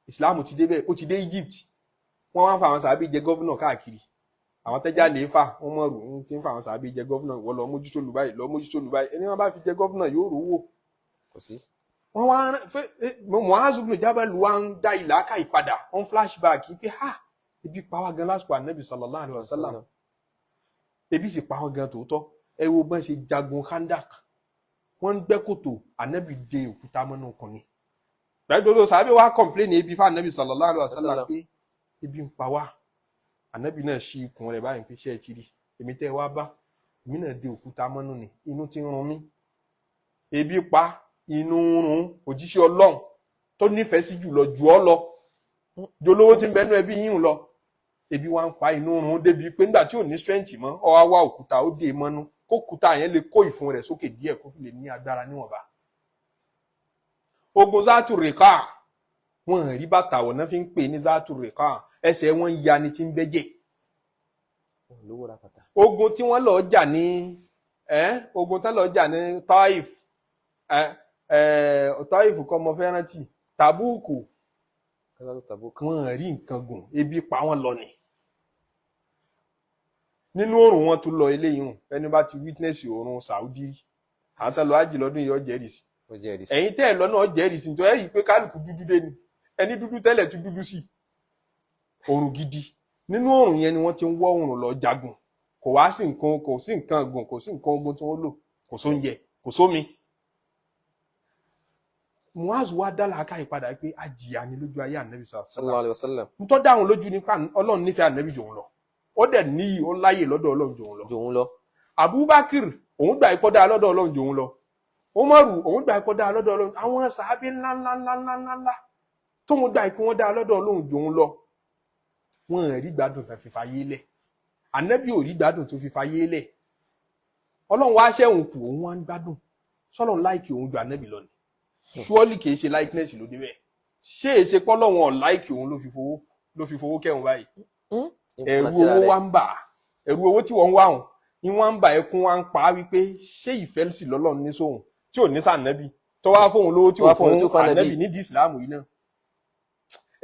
ìsìláàmù ti débẹ̀. Ó ti dé Egypt. Wọ́n wá ń fa àwọn sàábì jẹ governor káàkiri. Àwọn tẹ́jà lè fà wọ́n mọ̀ rò ń ti ń fa àwọn sàábì jẹ governor. Wọ́n lọ mójútó lù báyìí, lọ mójútó lù báyìí. Ẹni wọ́n bá fi jẹ governor yóò rówó. Kò sí. Wọ́n wá fẹ́ Mu'adh ibn Jabal wá ń dá ìlàkà ìpadà, wọ́n flashback pé ha, ebi pa wá gan lásìkò ànábì sallallahu alaihi wasallam. Ebi sì pa wọ́n gan tòótọ́. Ẹ wo bọ́n ṣe jagun Khandak, wọ́n ń gbẹ́ kòtò, ànábì de òkúta mọ́nú ọkùnrin gbàgbọ́dọ̀. Sàbẹ̀ wá complain ebi fún ànábì sallallahu alaihi wasallam pé ebi ń pa wá. Ànábì náà ṣí ikùn rẹ̀ báyìí pé ṣé ẹ ti rí èmi tẹ́ ẹ wá bá, èmi náà de òkúta mọ́nú ni, inú ti ń run mí. Ebi pa, inú ń run òjíṣẹ́ Ọlọ́run tó nífẹ̀ẹ́ sí jùlọ jù ọ́ lọ, jolówó tí ń bẹnu ẹbí yín lọ. Ebi wá ń pa, inú ń run débi pé nígbà tí ò ní strength mọ́, ó wá wá òkúta, ó dé mọ́nú, kó òkúta yẹn lè kó ìfun rẹ̀ sókè díẹ̀, kó fi lè ní agbára níwọ̀nba. Ogun Zatu Rika, wọn rí bàtà wọ̀ náà fi ń pè ní Zatu Rika, ẹsẹ̀ wọn ya ni tí ń bẹ́jẹ̀. Wọn lówó ra bàtà. Ogun tí wọ́n lọ jà ní ogun tí wọ́n lọ jà ní Taif, ẹ ẹ Taif kọ́ mo fẹ́ rántí, Tabuku. Kátàlú Tabuk. Wọ́n rí nǹkan gùn, ebi pa wọ́n lọ ni. Nínú oòrùn wọn tún lọ eléyìí hùn. Ẹni bá ti witness oòrùn Saudi rí, àwọn tó lọ ájì lọ́dún yìí ó jẹ́rìí sí. Ó jẹ́rìí sí. Ẹ̀yin tẹ́ ẹ̀ lọ náà jẹ́rìí sí, nítorí ẹ̀ rí i pé kálukú dúdú dé ni, ẹni dúdú tẹ́lẹ̀ tún dúdú sí. Oòrùn gidi, nínú oòrùn yẹn ni wọ́n ti ń wọ́ oòrùn lọ jagun. Kò wá sí nǹkan, kò sí nǹkan gùn, kò sí nǹkan ogun tí wọ́n lò, kò sóúnjẹ, kò sómi. Muaz wá dá làákàyè padà pé àjìyà ni lójú ayé ànábì sallallahu Sallallahu alaihi wasallam. Ntọ́ dáhùn lójú nípa Ọlọ́run nífẹ̀ẹ́ ànábì jòun lọ, ó dẹ̀ níyì, ó láyè lọ́dọ̀ Ọlọ́run jòun lọ. Jòun lọ. Abubakar, òun gbà ikọ́ dáa lọ́dọ̀ Ọlọ́run jòun lọ. Umaru, òun gbà ikọ́ dáa lọ́dọ̀ Ọlọ́run. Àwọn sàábé ńlá ńlá ńlá ńlá ńlá ńlá tóun gbà ikú wọn dáa lọ́dọ̀ Ọlọ́run jòun lọ, wọn ò rí gbádùn tó fi fayé lẹ̀. Ànábì ò rí gbádùn tó fi fayé lẹ̀. Ọlọ́run wá ṣẹ̀wọ̀n kù, òun wá ń gbádùn. Sọlọ́run like òun ju ànábì lọ ni? Surely kì í ṣe likeness ló dé bẹ́ẹ̀. Ṣé èsè pọ́lọ́run ọ̀ like òun ló fi fowó kẹ́hùn báyìí? Ẹ̀rù owó wá ń bà á. Ẹ̀rù owó tí wọ́n ń wá hùn ni wọ́n ń bà, ẹkún wá ń pa á wípé ṣé ìfẹ́ sì lọ́lọ́run ní sóhun tí ò ní sànẹ́bí tó wá fóun lówó tí Tó ò wá fóun fún tí ò fún ànábì. ànábì nídìí ìsìláàmù yìí náà?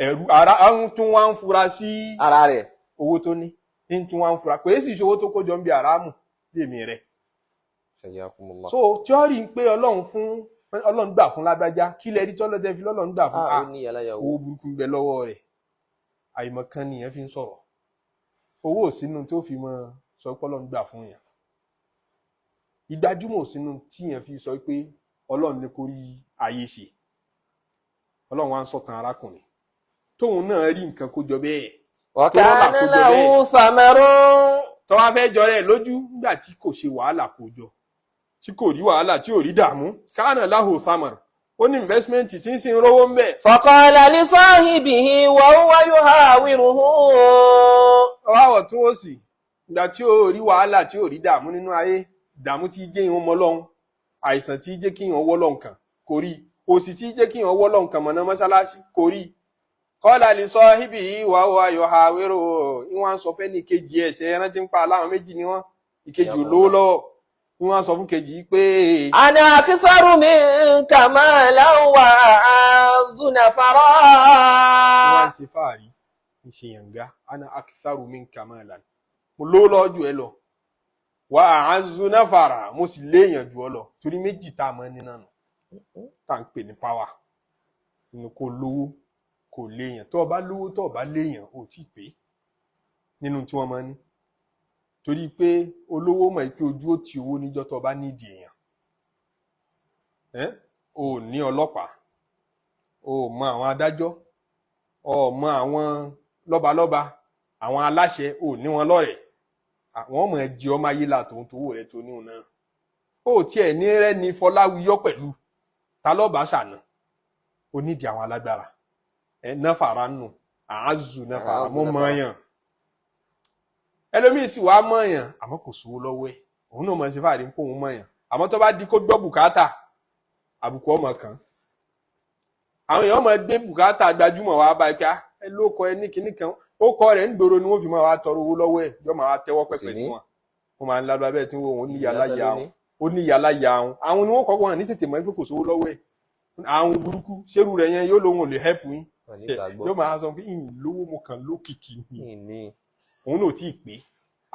Ẹ̀rù ara ń tún wá ń fura sí ara rẹ̀. Owó tó ní ń tún wá ń fura pé èsì ìṣòwò tó kójọ ń bi àràmù bí èmi rẹ̀. Hayyakumullah. So tíọ́rì ń pé Ọlọ́run fún, Ọlọ́run gbà fún lágbájá, kí lẹ rí tọ́lọ́tẹ́ fi lọ́lọ́run gbà fún? Ah, Ah, ó ní aláyàwó. owó burúkú ń bẹ lọ́wọ́ rẹ̀, àìmọ̀kan nìyẹn fi ń sọ̀rọ̀. Owó ò sínú tó fi mọ sọ pé Ọlọ́run gbà fún yàn. Ìgbájúmọ̀ ò sínú tíyẹn fi sọ pé Ọlọ́run ní kó rí ayé ṣe. Ọlọ́run wá ń sọ̀tàn arákùnrin tóun náà rí nǹkan kó jọ bẹ́ẹ̀. Wa Tó rọ́bà kana kó jọ lahu samarun. Tó wá fẹ́ jọ rẹ̀ lójú nígbà tí kò ṣe wàhálà kó jọ, tí kò rí wàhálà, tí ò rí dààmú. Kana lahu samar, ó ní investment tí ń sin rówó ń bẹ̀. Faqala li sahibihi wa huwa yuhawiruhu. Ọwọ́ tún ó sì ìgbà tí ò rí wàhálà, tí ò rí dààmú nínú ayé, dààmú tí jẹ́ ìhun mọ́ lọ́hún, àìsàn tí jẹ́ kí ìhun wọ́ lọ́hún kan kò rí, òsì tí jẹ́ kí ìhun wọ́ lọ́hún kan mọ̀nà mọ́ṣáláṣí kò rí. Qala li sahibihi wa huwa yuhawiruhu, ìwọ̀n à ń sọ fẹ́ ní ìkejì ẹ̀ ṣe ẹran tí ń pa aláwọn méjì ni wọ́n. Ìkejì ò lówó lọ́wọ́. Ni wọ́n sọ fún kejì yìí pé. أنا أكثر منك مالا وأعز نفرا. Wọ́n á ṣe fáàrí, ń ṣe yànga, ana aktharu minka malan, mo lówó lọ́wọ́ jù ẹ lọ, wa a'azzu nafara, mo sì léèyàn jù ọ lọ. Torí méjì tá a mọ̀ ní náà nù tá à ń pè ní power nínú kó lówó kó léèyàn. Tó o bá lówó, tó o bá léèyàn, ò tí ì pé nínú tí wọ́n máa ní, torí pé olówó mọ̀ pé ojú ó ti owó níjọ́ tó o bá nídìí èèyàn. Ẹ́ o ò ní ọlọ́pàá, o ò mọ àwọn adájọ́, o ò mọ àwọn lọ́balọ́ba, àwọn aláṣẹ, o ò ní wọn lọ́rẹ̀ẹ́. Àwọn ọmọ ẹ jẹ ọmọ ayé la tòun tówó rẹ tó níhun náà, o tiẹ̀ ní rẹ́ni Fọláwíyọ́ pẹ̀lú ta lọ́ba ṣàná. O nídìí àwọn alágbára ẹ náfàrà nù àázù náfàrà. Àázù mọ́ náfàrà. Mọ́yàn ẹlòmíì sì wá mọ́yàn, àmọ́ kò sówó lọ́wọ́ ẹ̀. Òun náà mọ̀ ṣe fàárí ń kó òun mọ́yàn, àmọ́ tó bá di kó gbọ́ bùkátà, àbùkù ọmọ kan, àwọn èèyàn máa gbé bùkátà gbajúmọ̀ wá báyìí pé, "Ah, ẹ ló kọ ẹ ní kinní kan." Ó kọ rẹ̀ ń gbòòrò ni wọ́n fi máa wá tọrọ owó lọ́wọ́ ẹ̀, yọ máa wá tẹ́wọ́ Kò sì pẹ̀pẹ̀ ní. sí wọn. Wọ́n máa ń ládùú abẹ́ tí wọ́n ní yàrá Lásán ya ló wọn ní. Ó ní yàrá ya wọn, àwọn ni wọ́n kọ́kọ́ hàn ní tètè mọ̀ pé kò sówó lọ́wọ́ ẹ̀. Àwọn burúkú ṣerú rẹ̀ yẹn yóò lóun ò lè help yín. Wọn ní gbàgbọ́. Yóò máa sọ pé ìyìn lówó, mo kàn lókìkí ni. Ìní. Òun náà ò tí ì pé,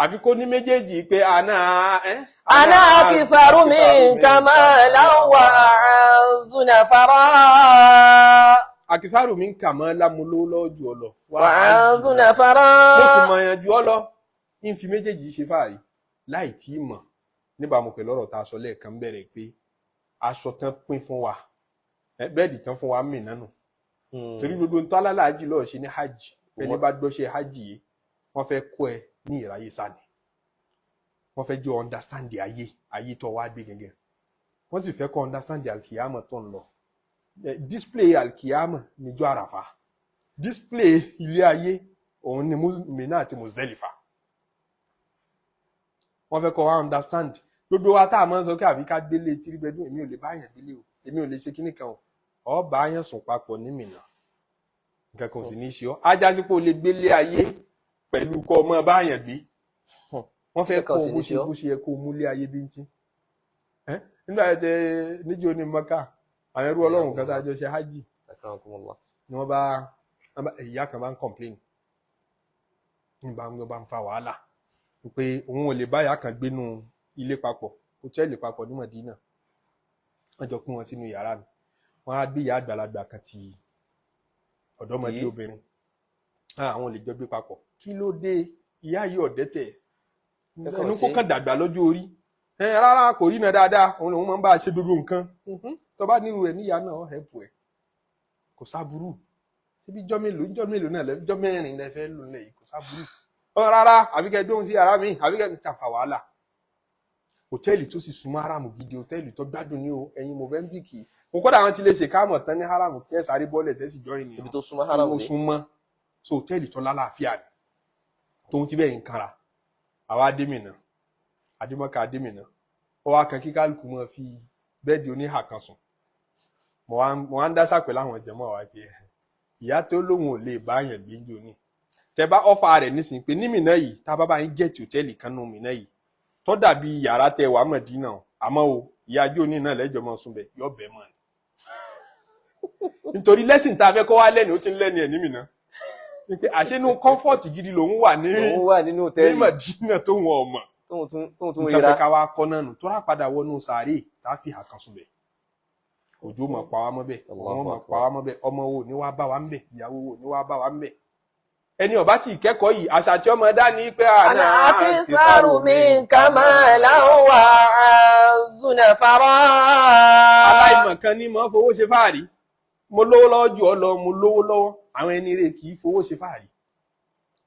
àfi kó ní méjèèjì pé àná ẹ. أنا أكثر منك مالا وأعز نفرا. أكثر منك مالا, mo lówó lọ́wọ́ jù ọ lọ. وأعز Mo sì نفرا. mọ̀ yàn jù ọ lọ. Ń fi méjèèjì ṣe fàárí láì tí ì mọ̀ níbàámu pẹ̀lú ọ̀rọ̀ tá a sọ lẹ́ẹ̀kan bẹ̀rẹ̀ pé aṣọ tán pín fún wa, bẹ́ẹ̀dì tán fún wa mì nánu, torí gbogbo ntọ́ alálàájì lọ́ọ̀ ṣe ní hajj, ẹni bá gbọ́ ṣe hajj yìí, wọ́n fẹ́ kó ẹ ní ìráyè sáni, wọ́n fẹ́ jẹ́ understand ayé, ayé tó wá gbé gẹ́gẹ́, wọ́n sì fẹ́ kó understand alkiyama tó ń lọ. Display alkiyama níjọ́ àràfà, display ilé ayé òun ni Mina àti Muzdalifa. Wọ́n fẹ́ kó wá understand gbogbo wa tá a máa ń sọ pé àbí ká gbélé three bedroom, èmi ò lè bá yàn gbélé o, èmi ò lè ṣe kíní kan o. Ọ bá yàn sùn papọ̀ ní Mina, nǹkan kan ò sì ní í ṣe ọ́. Ajá sí pé o lè gbélé ayé pẹ̀lú kọ́ ọmọ bá yàn gbé. Wọ́n fẹ́ Nǹkan kọ́ ò sì bó ní ṣe ṣe ọ́. Bó ṣe yẹ kó o múlé ayé bíntín. Ẹ́, nígbà tẹ níjó ní Maka, àwọn ẹrú Ọlọ́run kan tá a jọ ṣe hajj Akramakumullah. ni wọ́n bá ìyá kan bá ń complain, ní bá ń bá ń fa wàhálà pé òun ò lè bá ìyá kan gbénu ilé papọ̀, hòtẹ́ẹ̀lì papọ̀ ní Mọ̀dínà. Wọ́n jọ pín wọn sínú yàrá mi. Wọ́n á gbé ìyá àgbàlagbà kan ti ọ̀dọ́mọdé Tí? obìnrin. Ah, àwọn ò lè jọ gbé papọ̀. Kí ló dé? Ìyá yìí ọ̀dẹ́tẹ̀ Kẹ́kọ̀ọ́ ẹnu kó sí. kàn dàgbà lọ́jọ́ orí ẹ rárá, kò rí náà dáadáa, òun lòun máa ń bá a ṣe gbogbo nǹkan. Tó bá nírú rẹ̀ níyà náà, ẹ̀pù ẹ̀ kò sábúrú síbi. Jọ́ mélòó, jọ́ mélòó náà lẹ, jọ́ mẹ́rin lẹ fẹ́ lò lẹ̀ yìí, kò sábúrú ọ rárá. Àbí kẹ́ dóhùn sí yàrá mi, àbí kẹ́ ta fa wàhálà. Hòtẹ́ẹ̀lì tó sì súnmọ́ haramu gidi, hòtẹ́ẹ̀lì tó gbádùn ní o. Ẹ̀yin Mozambique, mo kọ́dà àwọn tí lè ṣe káàmọ̀ tán ní haramu kẹ́ sáré bọ́ọ̀lẹ̀ tẹ́sí jọ́ ènìyàn Ibi tó súnmọ́ haram ó dé. súnmọ́. So hòtẹ́ẹ̀lì tó lálàáfíà ni. Tóun ti bẹ́ẹ̀ ń kanra àwa adémìnà adémọ́ká adémìnà, ó wá kan kí kálukú mọ́ fi bẹ́ẹ̀dì oníhà kan sùn. Mo wá ń dáṣà pẹ̀lú àwọn jẹ̀mọ́ wa pé ìyá tó lóun ò lè bá yàn gbé jò ní tẹ bá ọ́fà rẹ̀ nísìnyí pé ní Mínà yìí, tá a bá bá yín get hòtẹ́ẹ̀lì kan nù Mínà yìí tó dàbí yàrá tẹ wàá Mọ̀dínà o, àmọ́ o ìyá ajó ní náà lẹ́jọ́ mọ́ sùn bẹ̀ yọ bẹ́ẹ̀ mọ́ ni, nítorí lẹ́sìn tá a fẹ́ kọ́ wá lẹ́nu, ó ti ń lẹ́nu ẹ̀ ní Mínà ni pé àṣẹnú comfort gidi lòun wà ní Òun wà nínú ní hòtẹ́ẹ̀lì Mọ̀dínà tó wọn ọmọ tóun tún nǹkan ríra. fẹ́ ká wá kọ́ náà nù tó rà padà wọnú sàárè tá a fi hà kan sùn bẹ̀, òjò mọ̀ pa wá mọ́ bẹ̀, Allahu ọmọ mọ̀ Akbar. pa wá mọ́ bẹ̀, ọmọ wo ni wàá bá wa ń bẹ̀, ìyàwó wo ni wàá bá wa ń bẹ̀. Ẹni ọba tí ìkẹ́kọ̀ọ́ yìí, àṣà tí ọmọ dá ní pé أنا أكثر منك مالا وأعز نفرا. Aláìmọ̀ kan ní mọ́ fowó ṣe fáàrí, mo lówó lọ́wọ́ jù ọ lọ, mo lówó lọ́wọ́. Àwọn ẹni rẹ̀ kì í fowó ṣe fáàrí,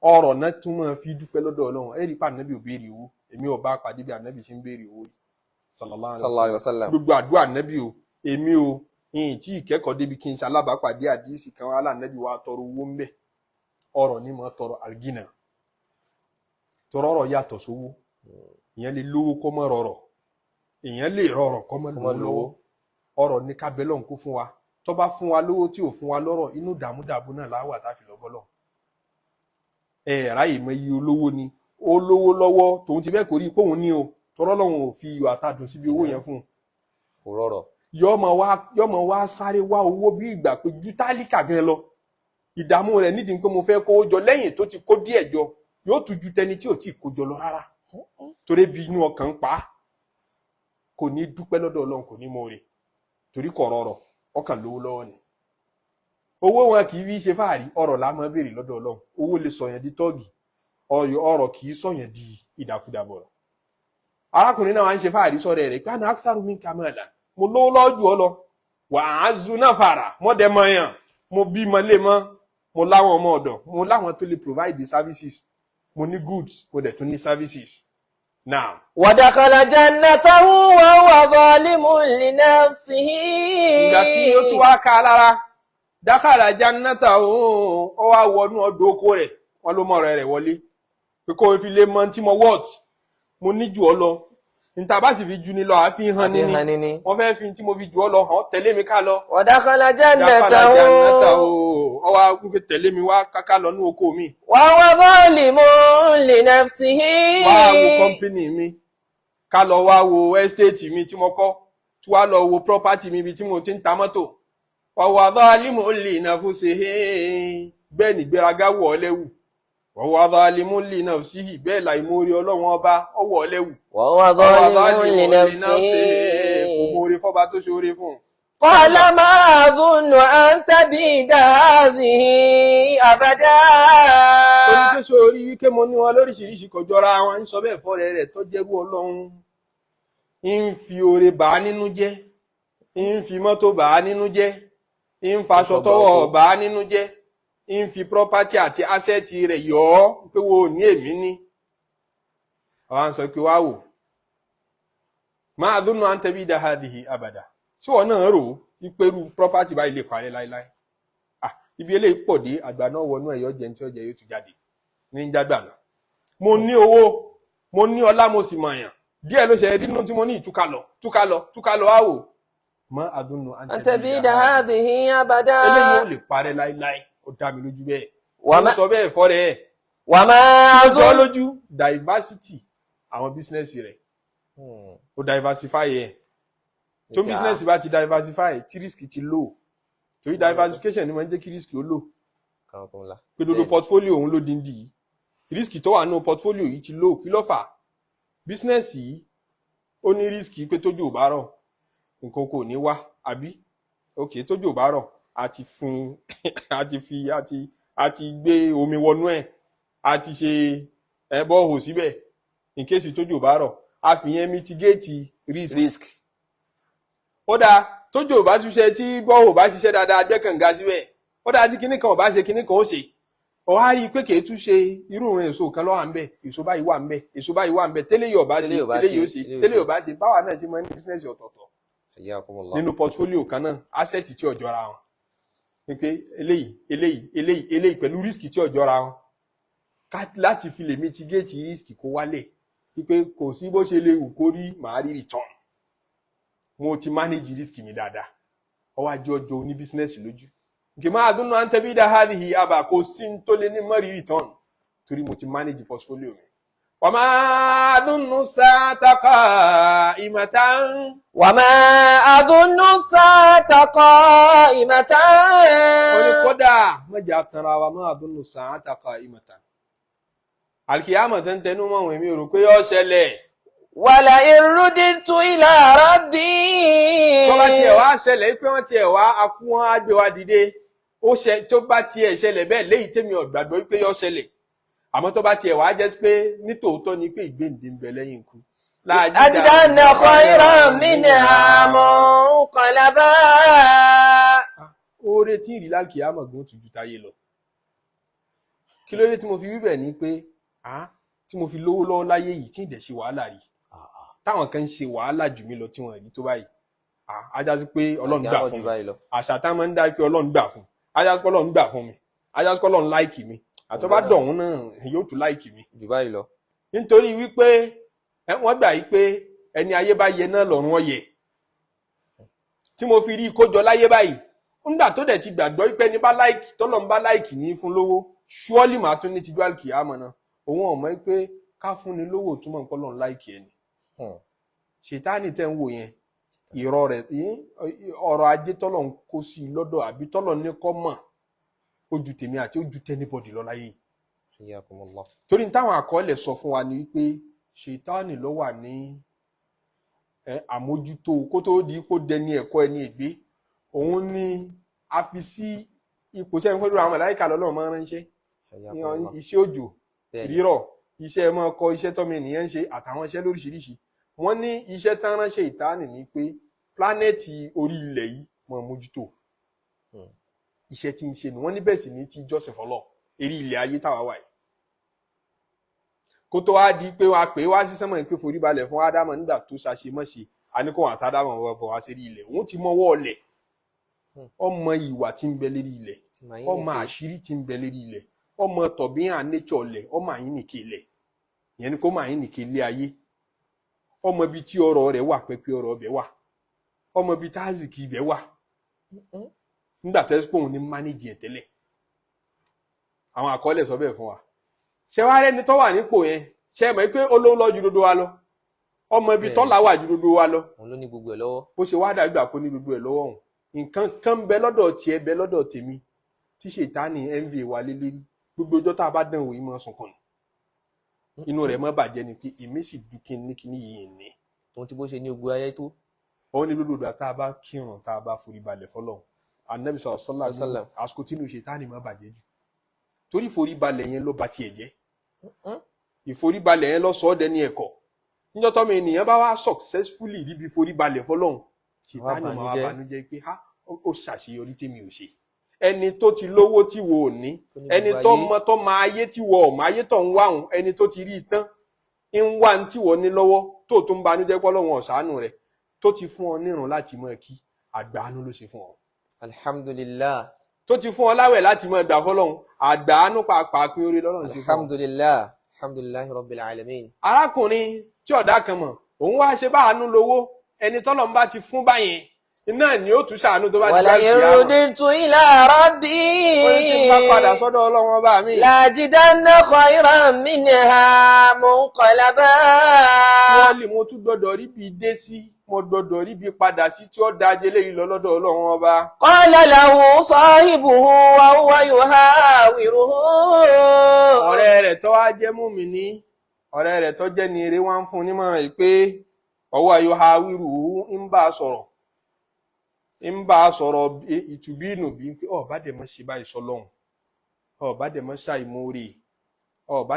ọrọ̀ náà tún máa fi dúpẹ́ lọ́dọ̀ Ọlọ́run. Ẹ̀rí pa ànábì ò béèrè owó. Èmi ò bá pàdé bí ànábì ṣe ń béèrè owó yìí, sallallahu alaihi Sallallahu wasallam. alaihi wasallam. Gbogbo àdúrà ànábì o, èmi o ìyìn tí ìkẹ́kọ̀ọ́ débi kí n ṣe alábàápàdé àdísì kan wà lànàbì wa tọrọ owó ń bẹ̀. Ọrọ̀ ní mọ́ tọrọ algina, tọrọ ọrọ̀ yàtọ̀ sówó. Ìyẹn lè lówó kó mọ́ rọrọ̀, èèyàn lè rọrọ̀ kó mọ́ Kó má lówó lówó. lọ́wọ́. Ọrọ̀ ní kábẹ́lọ́hún kó fún wa. Tó bá fún wa lówó tí ò fún wa lọ́rọ̀, inú dààmúdàbò náà láwà tá a fi lọ bọ́lọ̀. Ẹ ráyè mọ iye olówó ni ó lówó lọ́wọ́, tòun ti bẹ́ẹ̀ kò rí i póun ní o. Tọrọ lọ́hùn ò fi iyọ̀ àtàdùn síbi owó yẹn fún un. Kò rọrọ̀. Yọmọ wá sáré wá owó bí ìgbà pé ju tálíkà gan lọ. Ìdààmú rẹ̀ nídìí pé mo fẹ́ kówó jọ, lẹ́yìn tó ti kó díẹ̀ jọ, yóò tún ju tẹni tí ò tí ì kó jọ lọ rárá, torí bí inú ọkàn ń pa á. Kò ní dúpẹ́ lọ́dọ̀ Ọlọ́run, kò ní mọ̀ọ́rẹ́, torí kò rọrọ̀, ọkàn lówó lọ́wọ́ ni. Owó wọn kì í fi ṣe fáàrí, ọrọ̀ là máa béèrè lọ́dọ̀ Ọlọ́run. Owó lè sọ̀yàn di tọ́ọ̀gì, ọrọ̀ kì í sọ̀yàn di ìdàkudà bọ̀rọ̀. Arákùnrin náà wá ń ṣe fáàrí sọ̀rọ̀ rẹ̀ pé ana aktharu minka mala, mo lówó lọ́wọ́ jù ọ́ lọ, wà á zu náà fara mọ́dẹ mọ́yàn, mo bímọ lé mọ́, mo láwọn ọmọ ọ̀dọ̀, mo láwọn tó lè provide the services, mo ní goods, mo dẹ̀ tún ní services now. ودخل جنته وهو ظالم لنفسه. Ìgbà tí ó tún wá ká a lára, dakhala jannata, ó wá wọnú ọdọ oko rẹ̀. Wọn ló mọ ọ̀rẹ́ rẹ̀ wọlé pé kó o fi lè mọ tí mo wọ́ọ̀t, mo ní jù ọ lọ, níta bá sì fi ju ni lọ, àfi hàn ní àfihàn ni ni. Wọ́n fẹ́ẹ́ fi tí mo fi jù ọ lọ hàn, tẹ̀lé mi ká lọ. ودخل Dakhala جنته jannata, ó wá wípé tẹ̀lé mi wá káká lọ ní oko mi. وهو ظالم لنفسه. Wá wo company mi, ká lọ wá wo estate mi tí mo kọ́, tí wá lọ wo property mi, ibi tí mo ti ń ta mọ́tò. Wa zalimun li nafsihi, bẹ́ẹ̀ ni gbéraga wọ̀ ọ́ lẹ́wù. Wa zalimun li nafsihi, bẹ́ẹ̀ láìmoore Ọlọ́run Ọba ọwọ́ ọ lẹ́wù. وهو ظالم لنفسه. Kò moore fọba tó ṣoore fún un. قال ما أظن أن تبيد هذه أبدا. Torí pé sórí wípé mo ní wọn lóríṣiríṣi, kò jọra wọn. Ń sọ bẹ́ẹ̀ fọ́rẹ́ rẹ̀ tó jẹ́rú Ọlọ́run, ń fi oore bà á nínú jẹ́, ń fi mọ́tò bà á nínú jẹ́, ń faṣọ tọwọ́ bà á nínú jẹ́, ń fi property àti asset rẹ̀ yọ ọ́ pé wo ní èmi ní. Àwa ń sọ pé wá wò, ما أظن أن تبيد هذه أبدا, tí wọn náà rò ó wípé irú property báyìí lè parẹ́ láéláé? Ah, ibi eléyìí pọ̀ dé, àgbà náà wọnú ẹ̀yọ́ jẹun tí ó jẹ, yóò tún jáde ní jágbà náà. Mo ní owó, mo ní ọlá, mo sì mọ̀yàn díẹ̀ ló ṣe nínú tí mo ní ìtúkà lọ, túkà lọ, túkà lọ. Àwò ما أظن أن تبيد هذه أبدا. Eléyìí ò lè parẹ́ láéláé, ó dá mi lójú bẹ́ẹ̀. وما Ó sọ bẹ́ẹ̀ fọ́rẹ́ ẹ̀. وما Ó jọ أظن lójú diversity àwọn business rẹ̀, ó diversify ẹ̀. Tó business bá ti diversify, tí risk ti low, torí diversification ni máa ń jẹ́ kí risk ó low, pé dodo portfolio òun ló dín dì í, risk tó wà nínú portfolio yìí ti low. Kí ló fà á? Business yìí ó ní risk pé tójú ò bá rọ̀, nǹkan kò ní wá, àbí? Ok, tójú ò bá rọ̀, a ti fún a ti fi a ti gbé omi wọnú ẹ̀, a ti ṣe ẹ borehole síbẹ̀ in case tójú ò bá rọ̀, a fi yẹn mitigate risk. Risk. Ó dáa, tójú ò bá ṣiṣẹ́, tí borehole bá ṣiṣẹ́ dáadáa, gbẹ́ kànga síbẹ̀. Ó dáa, tí kinní kan ò bá ṣe, kinní kan ó ṣe. Ó wá rí i pé kìí tún ṣe irú ìrìn èso kan ló wà ń bẹ, èso báyìí wà ń bẹ, èso báyìí wà ń bẹ, tẹ́lẹ̀ yóò bá ṣe, Tẹ́lẹ̀ yóò bá tẹ́lẹ̀ yóò ṣe, ṣe, tẹ́lẹ̀ yóò tẹ́lẹ̀ ṣe. yóò bá ṣe. Báwa náà ṣe máa ń ní business ọ̀tọ̀ọ̀tọ̀ Hayyakumullah. nínú portfolio kan náà, asset tí ò jọra wọn ni, pé eléyìí, eléyìí, eléyìí, eléyìí, pẹ̀lú risk tí ò jọra wọn, láti fi lè mitigate risk kó wálẹ̀, wípé kò sí bó ṣe lè wù kó rí, màá rí return, mo ti manage risk mi dáadáa. Ọwọ́ ajé ọjọ́ oní business lójú nke ما أظن أن تبيد هذه أبدا, kò sí ní tó lè ní mọ́ rí return, torí mo ti manage portfolio mi. وما أظن الساعة قائمة. وما أظن الساعة قائمة. Ó ní kódà mẹ́jà tanra wa, ما أظن الساعة قائمة, alikiyama tó ń tẹnu mọ́ àwọn, èmi ò rò pé yóò ṣẹlẹ̀. ولئن رددت إلى ربي. Tó bá tiẹ̀ wá ṣẹlẹ̀ pé wọ́n tiẹ̀ wá akú, wọn á gbé wa dìde, ó ṣe tó bá tiẹ̀ ṣẹlẹ̀ bẹ́ẹ̀, léyìí tèmi ò gbàgbọ́ pé yóò ṣẹlẹ̀, àmọ́ tó bá tiẹ̀ wá jẹ́ pé nítòótọ́ ni pé ìgbéǹde ń bẹ lẹ́yìn ikú. أجدن خيرا منها منقلبا. Oore tí ìrì lálùkìyámọ̀ gan tún ju táyé lọ. Kí ló dé tí mo fi wí bẹ́ẹ̀? Ni pé tí mo fi lówó lọ́wọ́ láyé yìí, tí ì dẹ̀ ṣe wàhálà rí, táwọn kan ń ṣe wàhálà jù mí lọ tí wọ́n rí tó báyìí, á já sí pé Ọlọ́run gbà fún mi. Àṣà tá máa ń dá pé Ọlọ́run gbà fún, á já sí pé Ọlọ́run gbà fún mi, á já sí pé Ọlọ́run like mi, àtọ́ bá dọ̀hún náà yóò tún like mi. Jù báyìí lọ. Nítorí wípé wọ́n gbà yí pé ẹni ayé bá yẹ náà lọ́run ọ̀yẹ̀. Tí mo fi rí i kójọ láyé báyìí, ńgbà tó dẹ̀ ti gbàgbọ́ wípé ẹni bá like, tọ́lọ́run bá like ní fún lówó, ṣúọ́lì màá tún ní tijú àlùkìyámọ̀ náà. Òun ò mọ̀ pé ká fúnni lówó túmọ̀ nǹkan Ọlọ́run like ẹni. Ṣètánì tẹ́ ń wò yẹn, ìrọ̀ rẹ̀, ọrọ̀ ajé tọ́lọ̀ ń kó sí i lọ́dọ̀ àbí tọ́lọ̀ ní kọ́ mọ̀, ó ju tèmi àti ó ju t' anybody lọ láyé yìí. Hayyakumullah. Torí ní táwọn àkọọ́lẹ̀ sọ fún wa ni wípé ṣètánì ló wà ní àmójútó kó tó di kó dẹni ẹ̀kọ́ ẹni ègbé. Òun ni a fi sí ipò tí ẹni pẹ̀lú àwọn màláíkà lọ́lọ́run máa ń ránṣẹ́. Hayyakumullah. Iṣẹ́ òjò rírọ̀, iṣẹ́ máa kọ, iṣẹ́ tọ́mọ ènìyàn ń ṣe, àtàwọn iṣẹ́ lóríṣiríṣi. Wọ́n ní iṣẹ́ tán ránṣẹ́ ìtaní ni pé planet orí ilẹ̀ yìí máa mójútó. Iṣẹ́ tí ń ṣe ni wọ́n ní, bẹ́ẹ̀ sì ní tí jọ́sìn fọlọ́ eré ilẹ̀ ayé táwa wà yìí. Kó tó wá di pé wàá pè wá sí sánmọ̀ pé forí balẹ̀ fún Ádámọ̀ nígbà tó ṣàṣemọ́ṣe, àníkó àtàdámọ̀ wọ́n bọ̀ wá sí eré ilẹ̀, òun ti mọ́wọ́ ọ̀lẹ̀, ọmọ ìwà tí ń bẹ lérí ilẹ̀, ọmọ àṣírí tí ń bẹ lérí ilẹ̀, ọmọ tọ̀bíhàn nature ọ̀lẹ̀, ọmọ àyínnìke ilẹ̀, ìyẹn ni kó mọ àyínnìke ilé ayé, ọmọ ibi tí ọrọ̀ rẹ̀ wà, pẹ́pẹ́ ọrọ̀ ọbẹ̀ wà, ọmọ ibi táàzìkì ibẹ̀ wà, nígbà tó ẹ́ pé òun ní mánéjì ẹ̀ tẹ́lẹ̀. Àwọn àkọọ́lẹ̀ sọ bẹ́ẹ̀ fún wa. Ṣé wàá rẹ́ni tó wà nípò yẹn? Ṣé ẹ mọ̀ pé olówó lọ ju dodo wa lọ, ọmọ ibi tọ́lá wà ju dodo wa lọ. Òun ló ní gbogbo ẹ̀ lọ́wọ́. Bó ṣe wá dàbí àpò ní gbogbo ẹ̀ lọ́wọ́ òun, nǹkan kan bẹ lọ́dọ̀ tiẹ̀, bẹ lọ́dọ̀ tèmi, tí ṣètánì envy wa lé lérí. Gbogbo ọjọ́ tá a bá dán wò yìí, mọ́ sunkún ni, inú rẹ̀ mọ́ bàjẹ́ ni pé èmi sì dúkìá ní kíní yìí ní. Òun tí bó ṣe ní ogun ayé tó. Òun ni gbogbo ìgbà tá a bá kírun, tá a bá forí balẹ̀ fọlọ́run, anabi sọ̀rọ̀ sọ́lá, àsìkò tí inú ṣètánì mọ́ bàjẹ́ jù, torí ìforíbalẹ̀ yẹn ló ba tiẹ̀ jẹ́. Ìforíbalẹ̀ yẹn ló sọ ọ́ dẹni ẹ̀kọ́. Níjọ́ tọ́mọ ènìyàn bá wá successfully ríbi ìforíbalẹ̀ fọlọ́run, ṣètánì máa wá bànújẹ́ pé ha, ó ṣàṣeyọrí tèmi ò ṣe. Ẹni tó ti lówó tí wo ò ní, ẹni tó mọ tó máa ayé tí wo ọ̀mọ ayé tó ń wá òun, ẹni tó ti rí i tán ń wá ní tí wọ́n ní lọ́wọ́, tó tún banújẹ́ pọ́lọ́run ọ̀sánù rẹ̀ tó ti fún ọ nírun láti mọ̀ kí àgbàánú ló ṣe fún ọ. Alhamdulillah. Tó ti fún ọ láwẹ̀ láti mọ̀ gbà fọlọ́run, àgbàánú pàápàá pín orí lọ́lọ́run ṣe fún ọ. Alhamdulillah, alhamdulillah rabbil alamin. Arákùnrin tí ọ̀dà kan mọ̀, òun wá ṣe báàánú lówó. Ẹni tọ́lọ̀ ń bá ti fún báyẹn iná ni ó tún ṣàánú tó bá ti bá ìyá wọn. Wala ruditu ila rabbi. Ó ní tí n bá padà sọ́dọ̀ Ọlọ́run ọba mi. Lajidanna khayran minha munqalaba. Wọ́n lè mo tún gbọ́dọ̀ rí bí dé sí, mo gbọ́dọ̀ rí bí padà sí tí ó dájé léyìí lọ lọ́dọ̀ Ọlọ́run ọba. Qala lahu sahibuhu wa huwa yuhawiruhu. Ọ̀rẹ́ rẹ̀ tó wá jẹ́ mùmínì, ọ̀rẹ́ rẹ̀ tó jẹ́ ní eré, wá ń fún nímọ̀ràn yìí pé ọwọ́ yuhawiruhu, ń bá a sọ̀rọ̀, ń bá a sọ̀rọ̀ ìtùbí ìnùbí pé ọba dẹ̀ mọ́ ṣe báyìí sọlọ́hún, ọba dẹ̀ mọ́ ṣàìmoore, ọba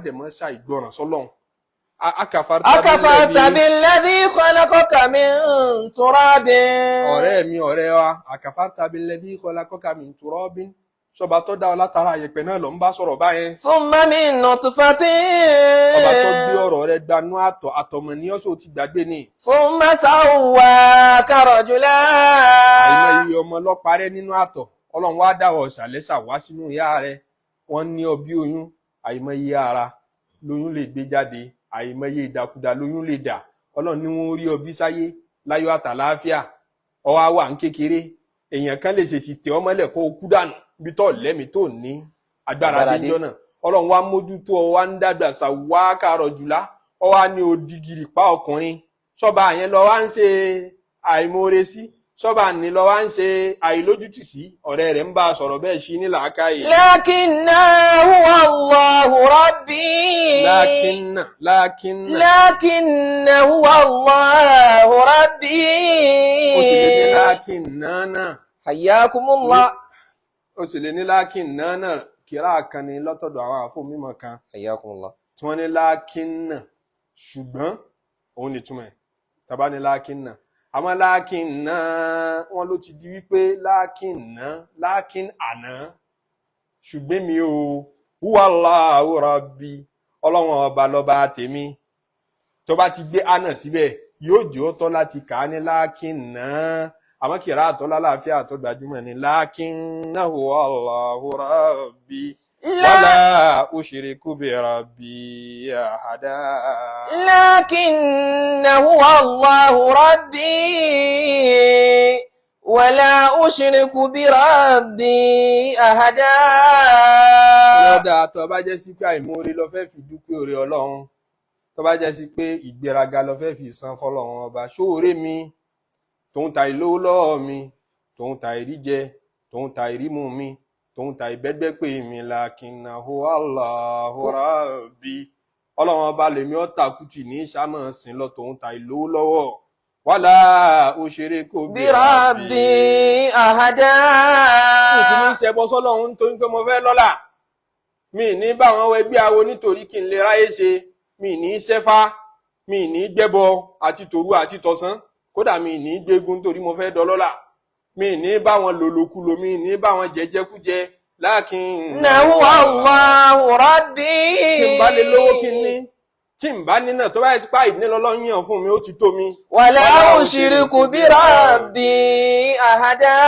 dẹ̀ mọ́ ṣàìgbọràn sọlọ́hún. Akafarta billadhi khalaqaka min turabin. Ọ̀rẹ́ mi, ọ̀rẹ́ wa, akafarta billadhi khalaqaka min turabin, sọba tó dá ọ látara àyẹ̀pẹ̀ náà ló ń bá sọ̀rọ̀ báyẹn. Summa min nutfatin. Ọba tó gbé ọ̀rọ̀ rẹ gbanú àtọ̀, àtọ̀mọ̀ ní ọ̀sọ̀ ti gbàgbé ni. Summa sawwaka rajula. Àìmọ̀ iye ọmọ lọ́parẹ́ nínú àtọ̀, Ọlọ́run wá dá ọ̀sàlẹ́sà wá sínú ìyá rẹ, wọ́n ní ọ bí oyún, àìmọ̀ iye ara lóyún lè gbé jáde, àìmọ̀ iye ìdàkudà lóyún lè dà. Ọlọ́run ní wọ́n rí ọ bí sáyé láyọ̀ àtàláfíà, ọwọ́ àwa ń kékeré, èèyàn kan lè ṣèṣì tẹ̀ ọ́ mọ́lẹ̀ kó o kú dànù bí tọ́ lẹ́mìí tó ní agbára déjọ́ náà. Ọlọ́run wá mójútó ọ, wá ń dàgbà sàwá kàrọ̀ jùlá, ọ wá ní odigiri pa ọkùnrin. Sọba yẹn lọ wá ń ṣe àìmoore sí, sọba ní lọ wá ń ṣe àìlójútì sí. Ọ̀rẹ́ rẹ̀ ń bá a sọ̀rọ̀ bẹ́ẹ̀ sí ní làákàyè. Lakinna huwa Allahu rabbi. Lakinna, lakinna. Lakinna huwa Allahu rabbi. Ó sì lè ní lakinna náà. Hayyakumullah. Ó sì lè ní lákìn náà náà, kíra kan ní lọ́tọ̀dọ̀ àwọn àfọ mímọ̀ kan. Hayyakumullah. Tí wọ́n ní lákìn náà, ṣùgbọ́n òun ní túmọ̀ ẹ̀ tàbá ní lákìn náà. Àmọ́ lákìn náà wọ́n ló ti di wípé lákìn náà, lákìn àná, ṣùgbọ́n mi ò, huwallahu rabbi, Ọlọ́run ọba lọ́ba tèmi. Tó bá ti gbé àná síbẹ̀ yóò jẹ́ ó tọ́ láti kà á ní lákìn náà. Àmọ́ kìrá àtọ́ lálàáfíà àtọ́ gbajúmọ̀ ni lakinnahu Allahu rabbi wala ushriku bi rabbi ahada. Lakinnahu Allahu rabbi wala ushriku bi rabbi ahada. Lọ́dà tó bá jẹ́ sí pé àìmoore lọ fẹ́ fi dúpẹ́ oore Ọlọ́run, Tó bá jẹ́ sí pé ìgbéraga lọ fẹ́ fi san fọlọ́run ọba, ṣóore mi tòun ta ìlówó lọ́wọ́ mi, tòun ta ìrí jẹ, tòun ta ìrí mu mi, tòun ta ìbẹ́gbẹ́ pé mi, lakinnahu Allahu rabbi, ọlọ́run ọba lèmi ọ̀tà kùtì ní sámọ̀ sìn lọ, tòun ta ìlówó lọ́wọ́, wala ushriku بربي أحدا. Mi sì ní ṣẹbọ sọ́lọ́run nítorí pé mo fẹ́ lọ́lá. Mi ní báwọn ẹgbẹ́ awo nítorí kí n lè ráyè ṣe. Mi ní ṣẹ́fá, mi ní gbẹ́bọ àti tòru àti tọ̀sán, kódà mi ní gbégun nítorí mo fẹ́ dọlọ́lá. Mi ní báwọn lòlòkulò, mi ní báwọn jẹjẹkújẹ, láàkín. إنه الله ربي. Tí n bá lè lówó kí n ní, tí n bá nínà, tó bá yẹ sípà ìdílé lọ́lọ́run yàn fún mi, ó ti tó mi. ولا أشرك بربي أحدا.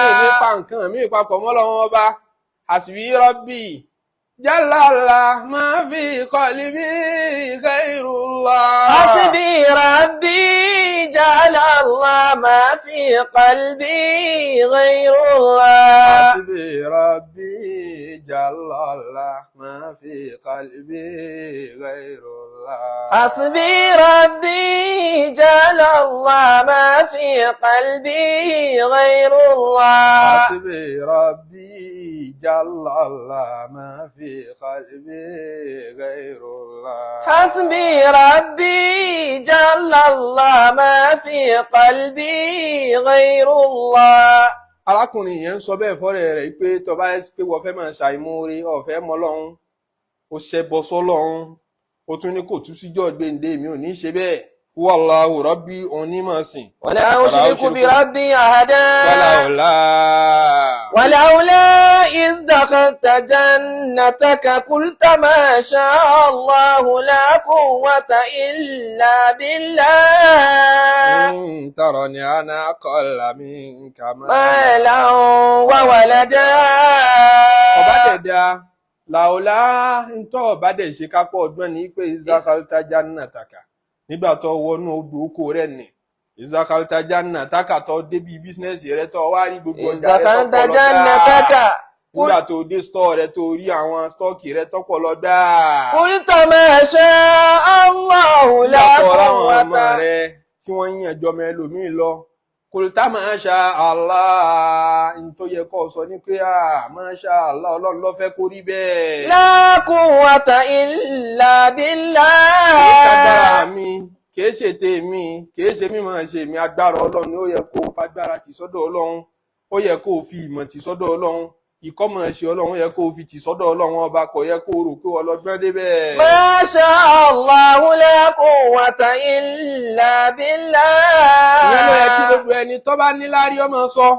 Mi ní pa nǹkan mi papọ̀ mọ́ Ọlọ́run ọba. Hasbi rabbi jálàlá máa fi qalbi ghayrullah. حسبي ربي جعل الله ما في قلبي غير الله. Hasbi rabbi jálàlá máa fi qalbi ghayrullah. حسبي ربي جعل الله ما في قلبي غير الله. Hasbi rabbi jálàlá máa fi qalbi ghayrullah. حسبي ربي جل الله ما في قلبي غير الله. Arákùnrin yẹn ń sọ bẹ́ẹ̀ fọ́rẹ́ rẹ̀ pé tó bá yẹ pé wọ́n fẹ́ máa ṣàìmoore, ọ̀fẹ́ mọ́ Ọlọ́run, ó ṣẹbọ sọ́lọ́run, ó tún ní kò tún síjọ́ gbéǹde, mi ò ní ṣe bẹ́ẹ̀. Wallahu rabbi, òun ní máa sìn. ولا أشرك بربي أحدا. Wàláwùlá. ولولا إذ دخلت جنتك قلت ما شاء الله لا قوة إلا بالله. In tarani ana aqalla minka مالا وولدا. Ọba dẹ̀ da làwùlá ntọ́, ọba dẹ̀ ṣe kápọ̀ ọdún ní pé iz dakhalta jannataka, nígbà tó wọnú odò oko rẹ̀ nì, iz dakhalta jannataka, tó débi business rẹ̀, tó wá rí gbogbo إذ ọjà rẹ̀ tó دخلت pọ̀ lọ جنتك dáa, nígbà tó dé store rẹ̀, tó rí àwọn stock rẹ̀ tó pọ̀ lọ dáa, قلت ما شاء الله nígbà لا tó ráwọn ọmọ قوة rẹ̀ tí wọ́n ń yàn jọmọ ẹlòmíì lọ, kòlítà masha Allah, ní tó yẹ kó sọ ní pé masha Allah, ọlọ́run ló fẹ́ kó rí bẹ́ẹ̀. لا قوة إلا بالله. Kìí ṣagbára mi, kìí ṣe tèmi, kìí ṣe mímọ̀ ṣe mi, agbára ọlọ́run ni. Ó yẹ kó o fagbára tì sọ́dọ̀ ọlọ́run, ó yẹ kó o fi ìmọ̀ tì sọ́dọ̀ ọlọ́run, ìkọ́mọ̀ ṣe ọlọ́run, ó yẹ kó o fi tì sọ́dọ̀ ọlọ́run ọba. Kò yẹ kó o rò pé ọlọ́gbọ́n débẹ̀. ما شاء الله لا قوة إلا Ìyẹn ló yẹ kí بالله. gbogbo ẹni tó bá níláárí ọmọ sọ.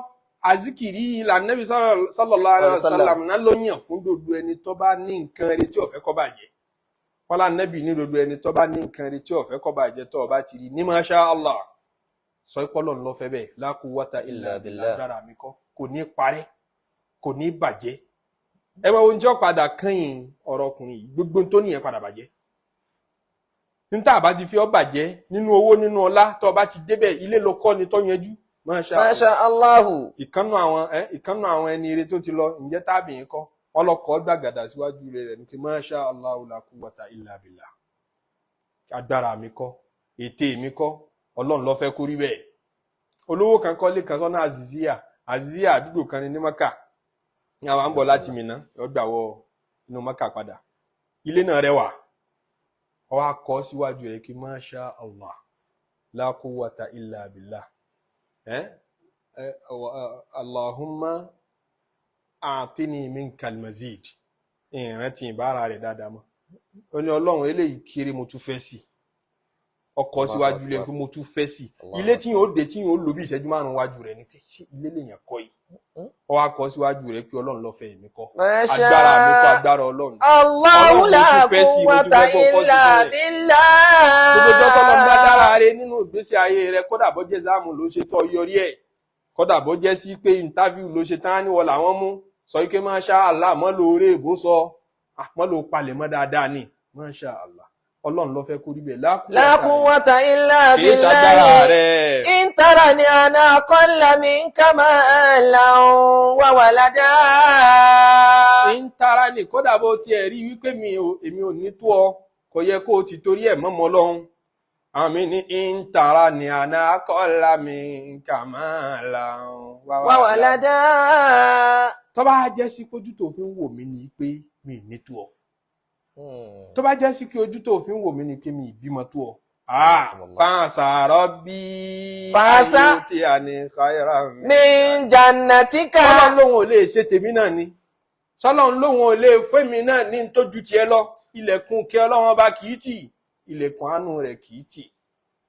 Àzíkìrí ìlànà Nábì sallallahu alaihi wasallam náà ló yàn fún gbogbo ẹni tó bá ní nǹkan rẹ̀ tí ó fẹ́ kó bàjẹ́. Kọ́lá Nábì ní gbogbo ẹni tó bá ní nǹkan rẹ̀ tí ó fẹ́ kó bàjẹ́, tó bá ti rí ní masha Allah, sọ pé Ọlọ́run ló fẹ́ bẹ́ẹ̀, la quwwata illa billah, agbára mi kọ́, kò ní parẹ́, kò ní bàjẹ́. Ẹ máa wo ohun tí ó padà kẹ́yìn ọ̀rọ̀ ọkùnrin yìí, gbogbo tó nìyẹn padà bàjẹ́. Níta bá ti fi ọ́ bàjẹ́ nínú owó, nínú ọlá, tó o bá ti débẹ̀, ilé ló kọ́ ni tó yanjú, masha ما Allah. شاء الله. Ìkànnù àwọn ẹni ire tó ti lọ, ǹjẹ́ tábì yín kọ́ wọn lọ kọ́ gbàgàdà síwájú ilé rẹ̀ ní pé masha Allah la quwwata illa billah, agbára mi kọ́, ète mi kọ́, ọlọ́run ló fẹ́ kó rí bẹ́ẹ̀. Olówó kan kọ́lé kan sọ́nà Aziziya. Aziziya, àdúgbò kan ní ní Maka. Ní àwọn à ń bọ̀ láti Mínà, yọ gbà wọ inú Maka padà. Ilé náà rẹwà. Ó wá kọ́ síwájú rẹ̀ kí masha Allah la quwwata illa billah, Allahumma a'tini minkal mazid. Ìrántí ìbára rẹ̀ dáadáa mọ́. Ó ní ọlọ́run, eléyìí kiri, mo tún fẹ́ sí ọkọ̀ síwájú ilé pé mo tún fẹ́ sí ilé tí yóò dé, tí yóò lò bí ìṣẹ́jú márùn-ún wájú rẹ̀ ni pé ṣé ilé lèèyàn kọ́ yìí? Ó wá kọ́ síwájú rẹ̀ pé ọlọ́run ló fẹ́, èmi kọ́, agbára mi kọ́, agbára ọlọ́run. Allahu Ọlọ́run, mo la tún fẹ́ sí i, mo tún quwwata fẹ́ kó kọ́ sí illa fún rẹ̀. billah. Gbogbo ọjọ́ tọ́lọ́ ń bá dára rẹ nínú ìgbésí ayé rẹ, kódà bó jẹ́ záàmù ló ṣe tọ́ yọrí ẹ̀, kódà bó jẹ́ sí pé interview ló ṣe tán níwọ̀ làwọn mú, sọ pé masha Allah, mọ́ lóore èbó sọ, mọ́ ló palẹ̀ mọ́ dáadáa ni, masha Allah, ọlọ́run ló fẹ́ kó rí bẹ́ẹ̀. La quwwata illa Kì í ṣagbára billah. rẹ̀. In tarani ana aqalla minka malan wa walada. Ń tara ni, kódà bó tiẹ̀ rí wípé mi ò èmi ò ní tó ọ. Kò yẹ kó o ti torí ẹ̀ mọ́mọ́ lọ́hún. Àwọn mi ní ń tara ní àná akọ́lá mi kà máa là ń wá وولدا. Tó bá jẹ́ sí pé ojú tó fi ń wò mí ni pé mi ì ní tó ọ, tó bá jẹ́ sí pé ojú tó fi ń wò mí ni pé mi ì bímọ tó ọ. Fàṣàrọ̀ bí Fàṣà- ayé tí a ní káyọ̀rọ̀ mi. من جنتك. Sọlọ́n lòun ò lè ṣe tèmi náà ni, sọlọ́n lòun ò lè fẹ́mi náà ní tójú tiẹ̀ lọ. Ilẹ̀kùn kí Ọlọ́run ọba kì í tì, ilẹ̀kùn àánú rẹ̀ kì í tì.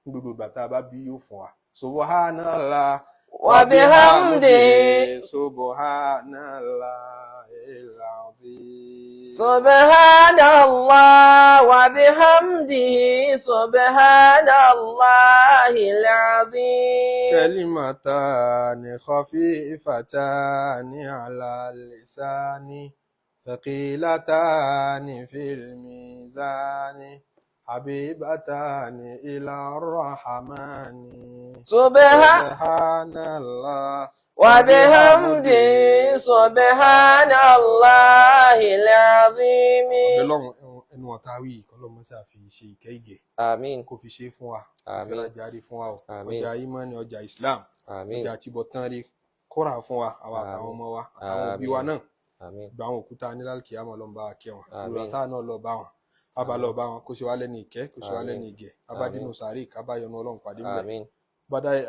Ní gbogbo ìgbà tá a bá bí yóò fún wa. Subhanallah وبحمده. Subhanallah al-azim. سبحان الله وبحمده، سبحان الله العظيم. كلمتان خفيفتان على اللسان، ثقيلتان في الميزان، حبيبتان إلى الرحمن. سبحان سبحان الله وبحمده، سبحان الله العظيم. Ọlọ́run, ẹnu ọ̀tá wí, kọ́lọ́mọ ṣáà fi ṣe ìkẹ́ ìgẹ̀ آمين. kó fi ṣe é fún wa. Àmín. Ìfẹ́ jáde fún wa o. Àmín. Ọjà ìmánì, ọjà Islam, آمين. ọjà àtibọ̀tán rí kóra fún wa, àwa àtàwọn ọmọ wa àtàwọn òbí wa Àmín. náà. آمين. Gba àwọn òkúta nílàlùkì àmọ́ lọ́n bá wa kẹ́ wọn. Àmín. Ìrora táà náà lọ bá wọn, bàbá lọ bá wọn, kó ṣe wá lẹ́ni ìkẹ́, kó ṣe wá Àmín. lẹ́ni ìgẹ̀. Abádínú sàárè, kábáyọnu Ọlọ́run pàdé ńbẹ̀. آمين.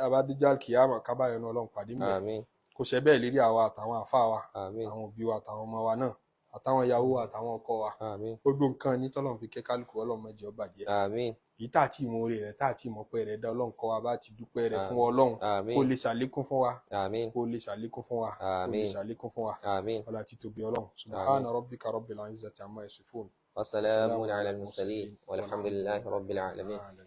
Abádíjà kìámà, kábáyọnu Ọlọ́run pàdé ńbẹ̀. آمين. Kó ṣe bẹ́ẹ̀ lérí àwa àtàwọn àfáà wa, آمين. àtàwọn òbí wa, àtàwọn ọmọ wa náà, àtàwọn ìyàwó wa, àtàwọn ọkọ wa. آمين. Gbogbo nǹkan ní tọ́lọ́run fi kẹ́ kálukú, Ọlọ́run má jẹ́ ó bàjẹ́. آمين. Èyí tá àti ìmọ̀ oore rẹ̀, tá àti ìmọ̀ pẹ́ rẹ̀ dá, Ọlọ́run kọ́ wa bá ti dúpẹ́ rẹ̀ fún Àmín. Ọlọ́run kó آمين. lè ṣàlékún fún wa, آمين. kó lè ṣàlékún fún wa, kó lè Àmín. ṣàlékún fún wa. آمين. Ọlá títóbi Ọlọ́run. Subhana rabbika rabbil izzati amma yasifun. وسلام على المرسلين والحمد لله رب العالمين. العالمين.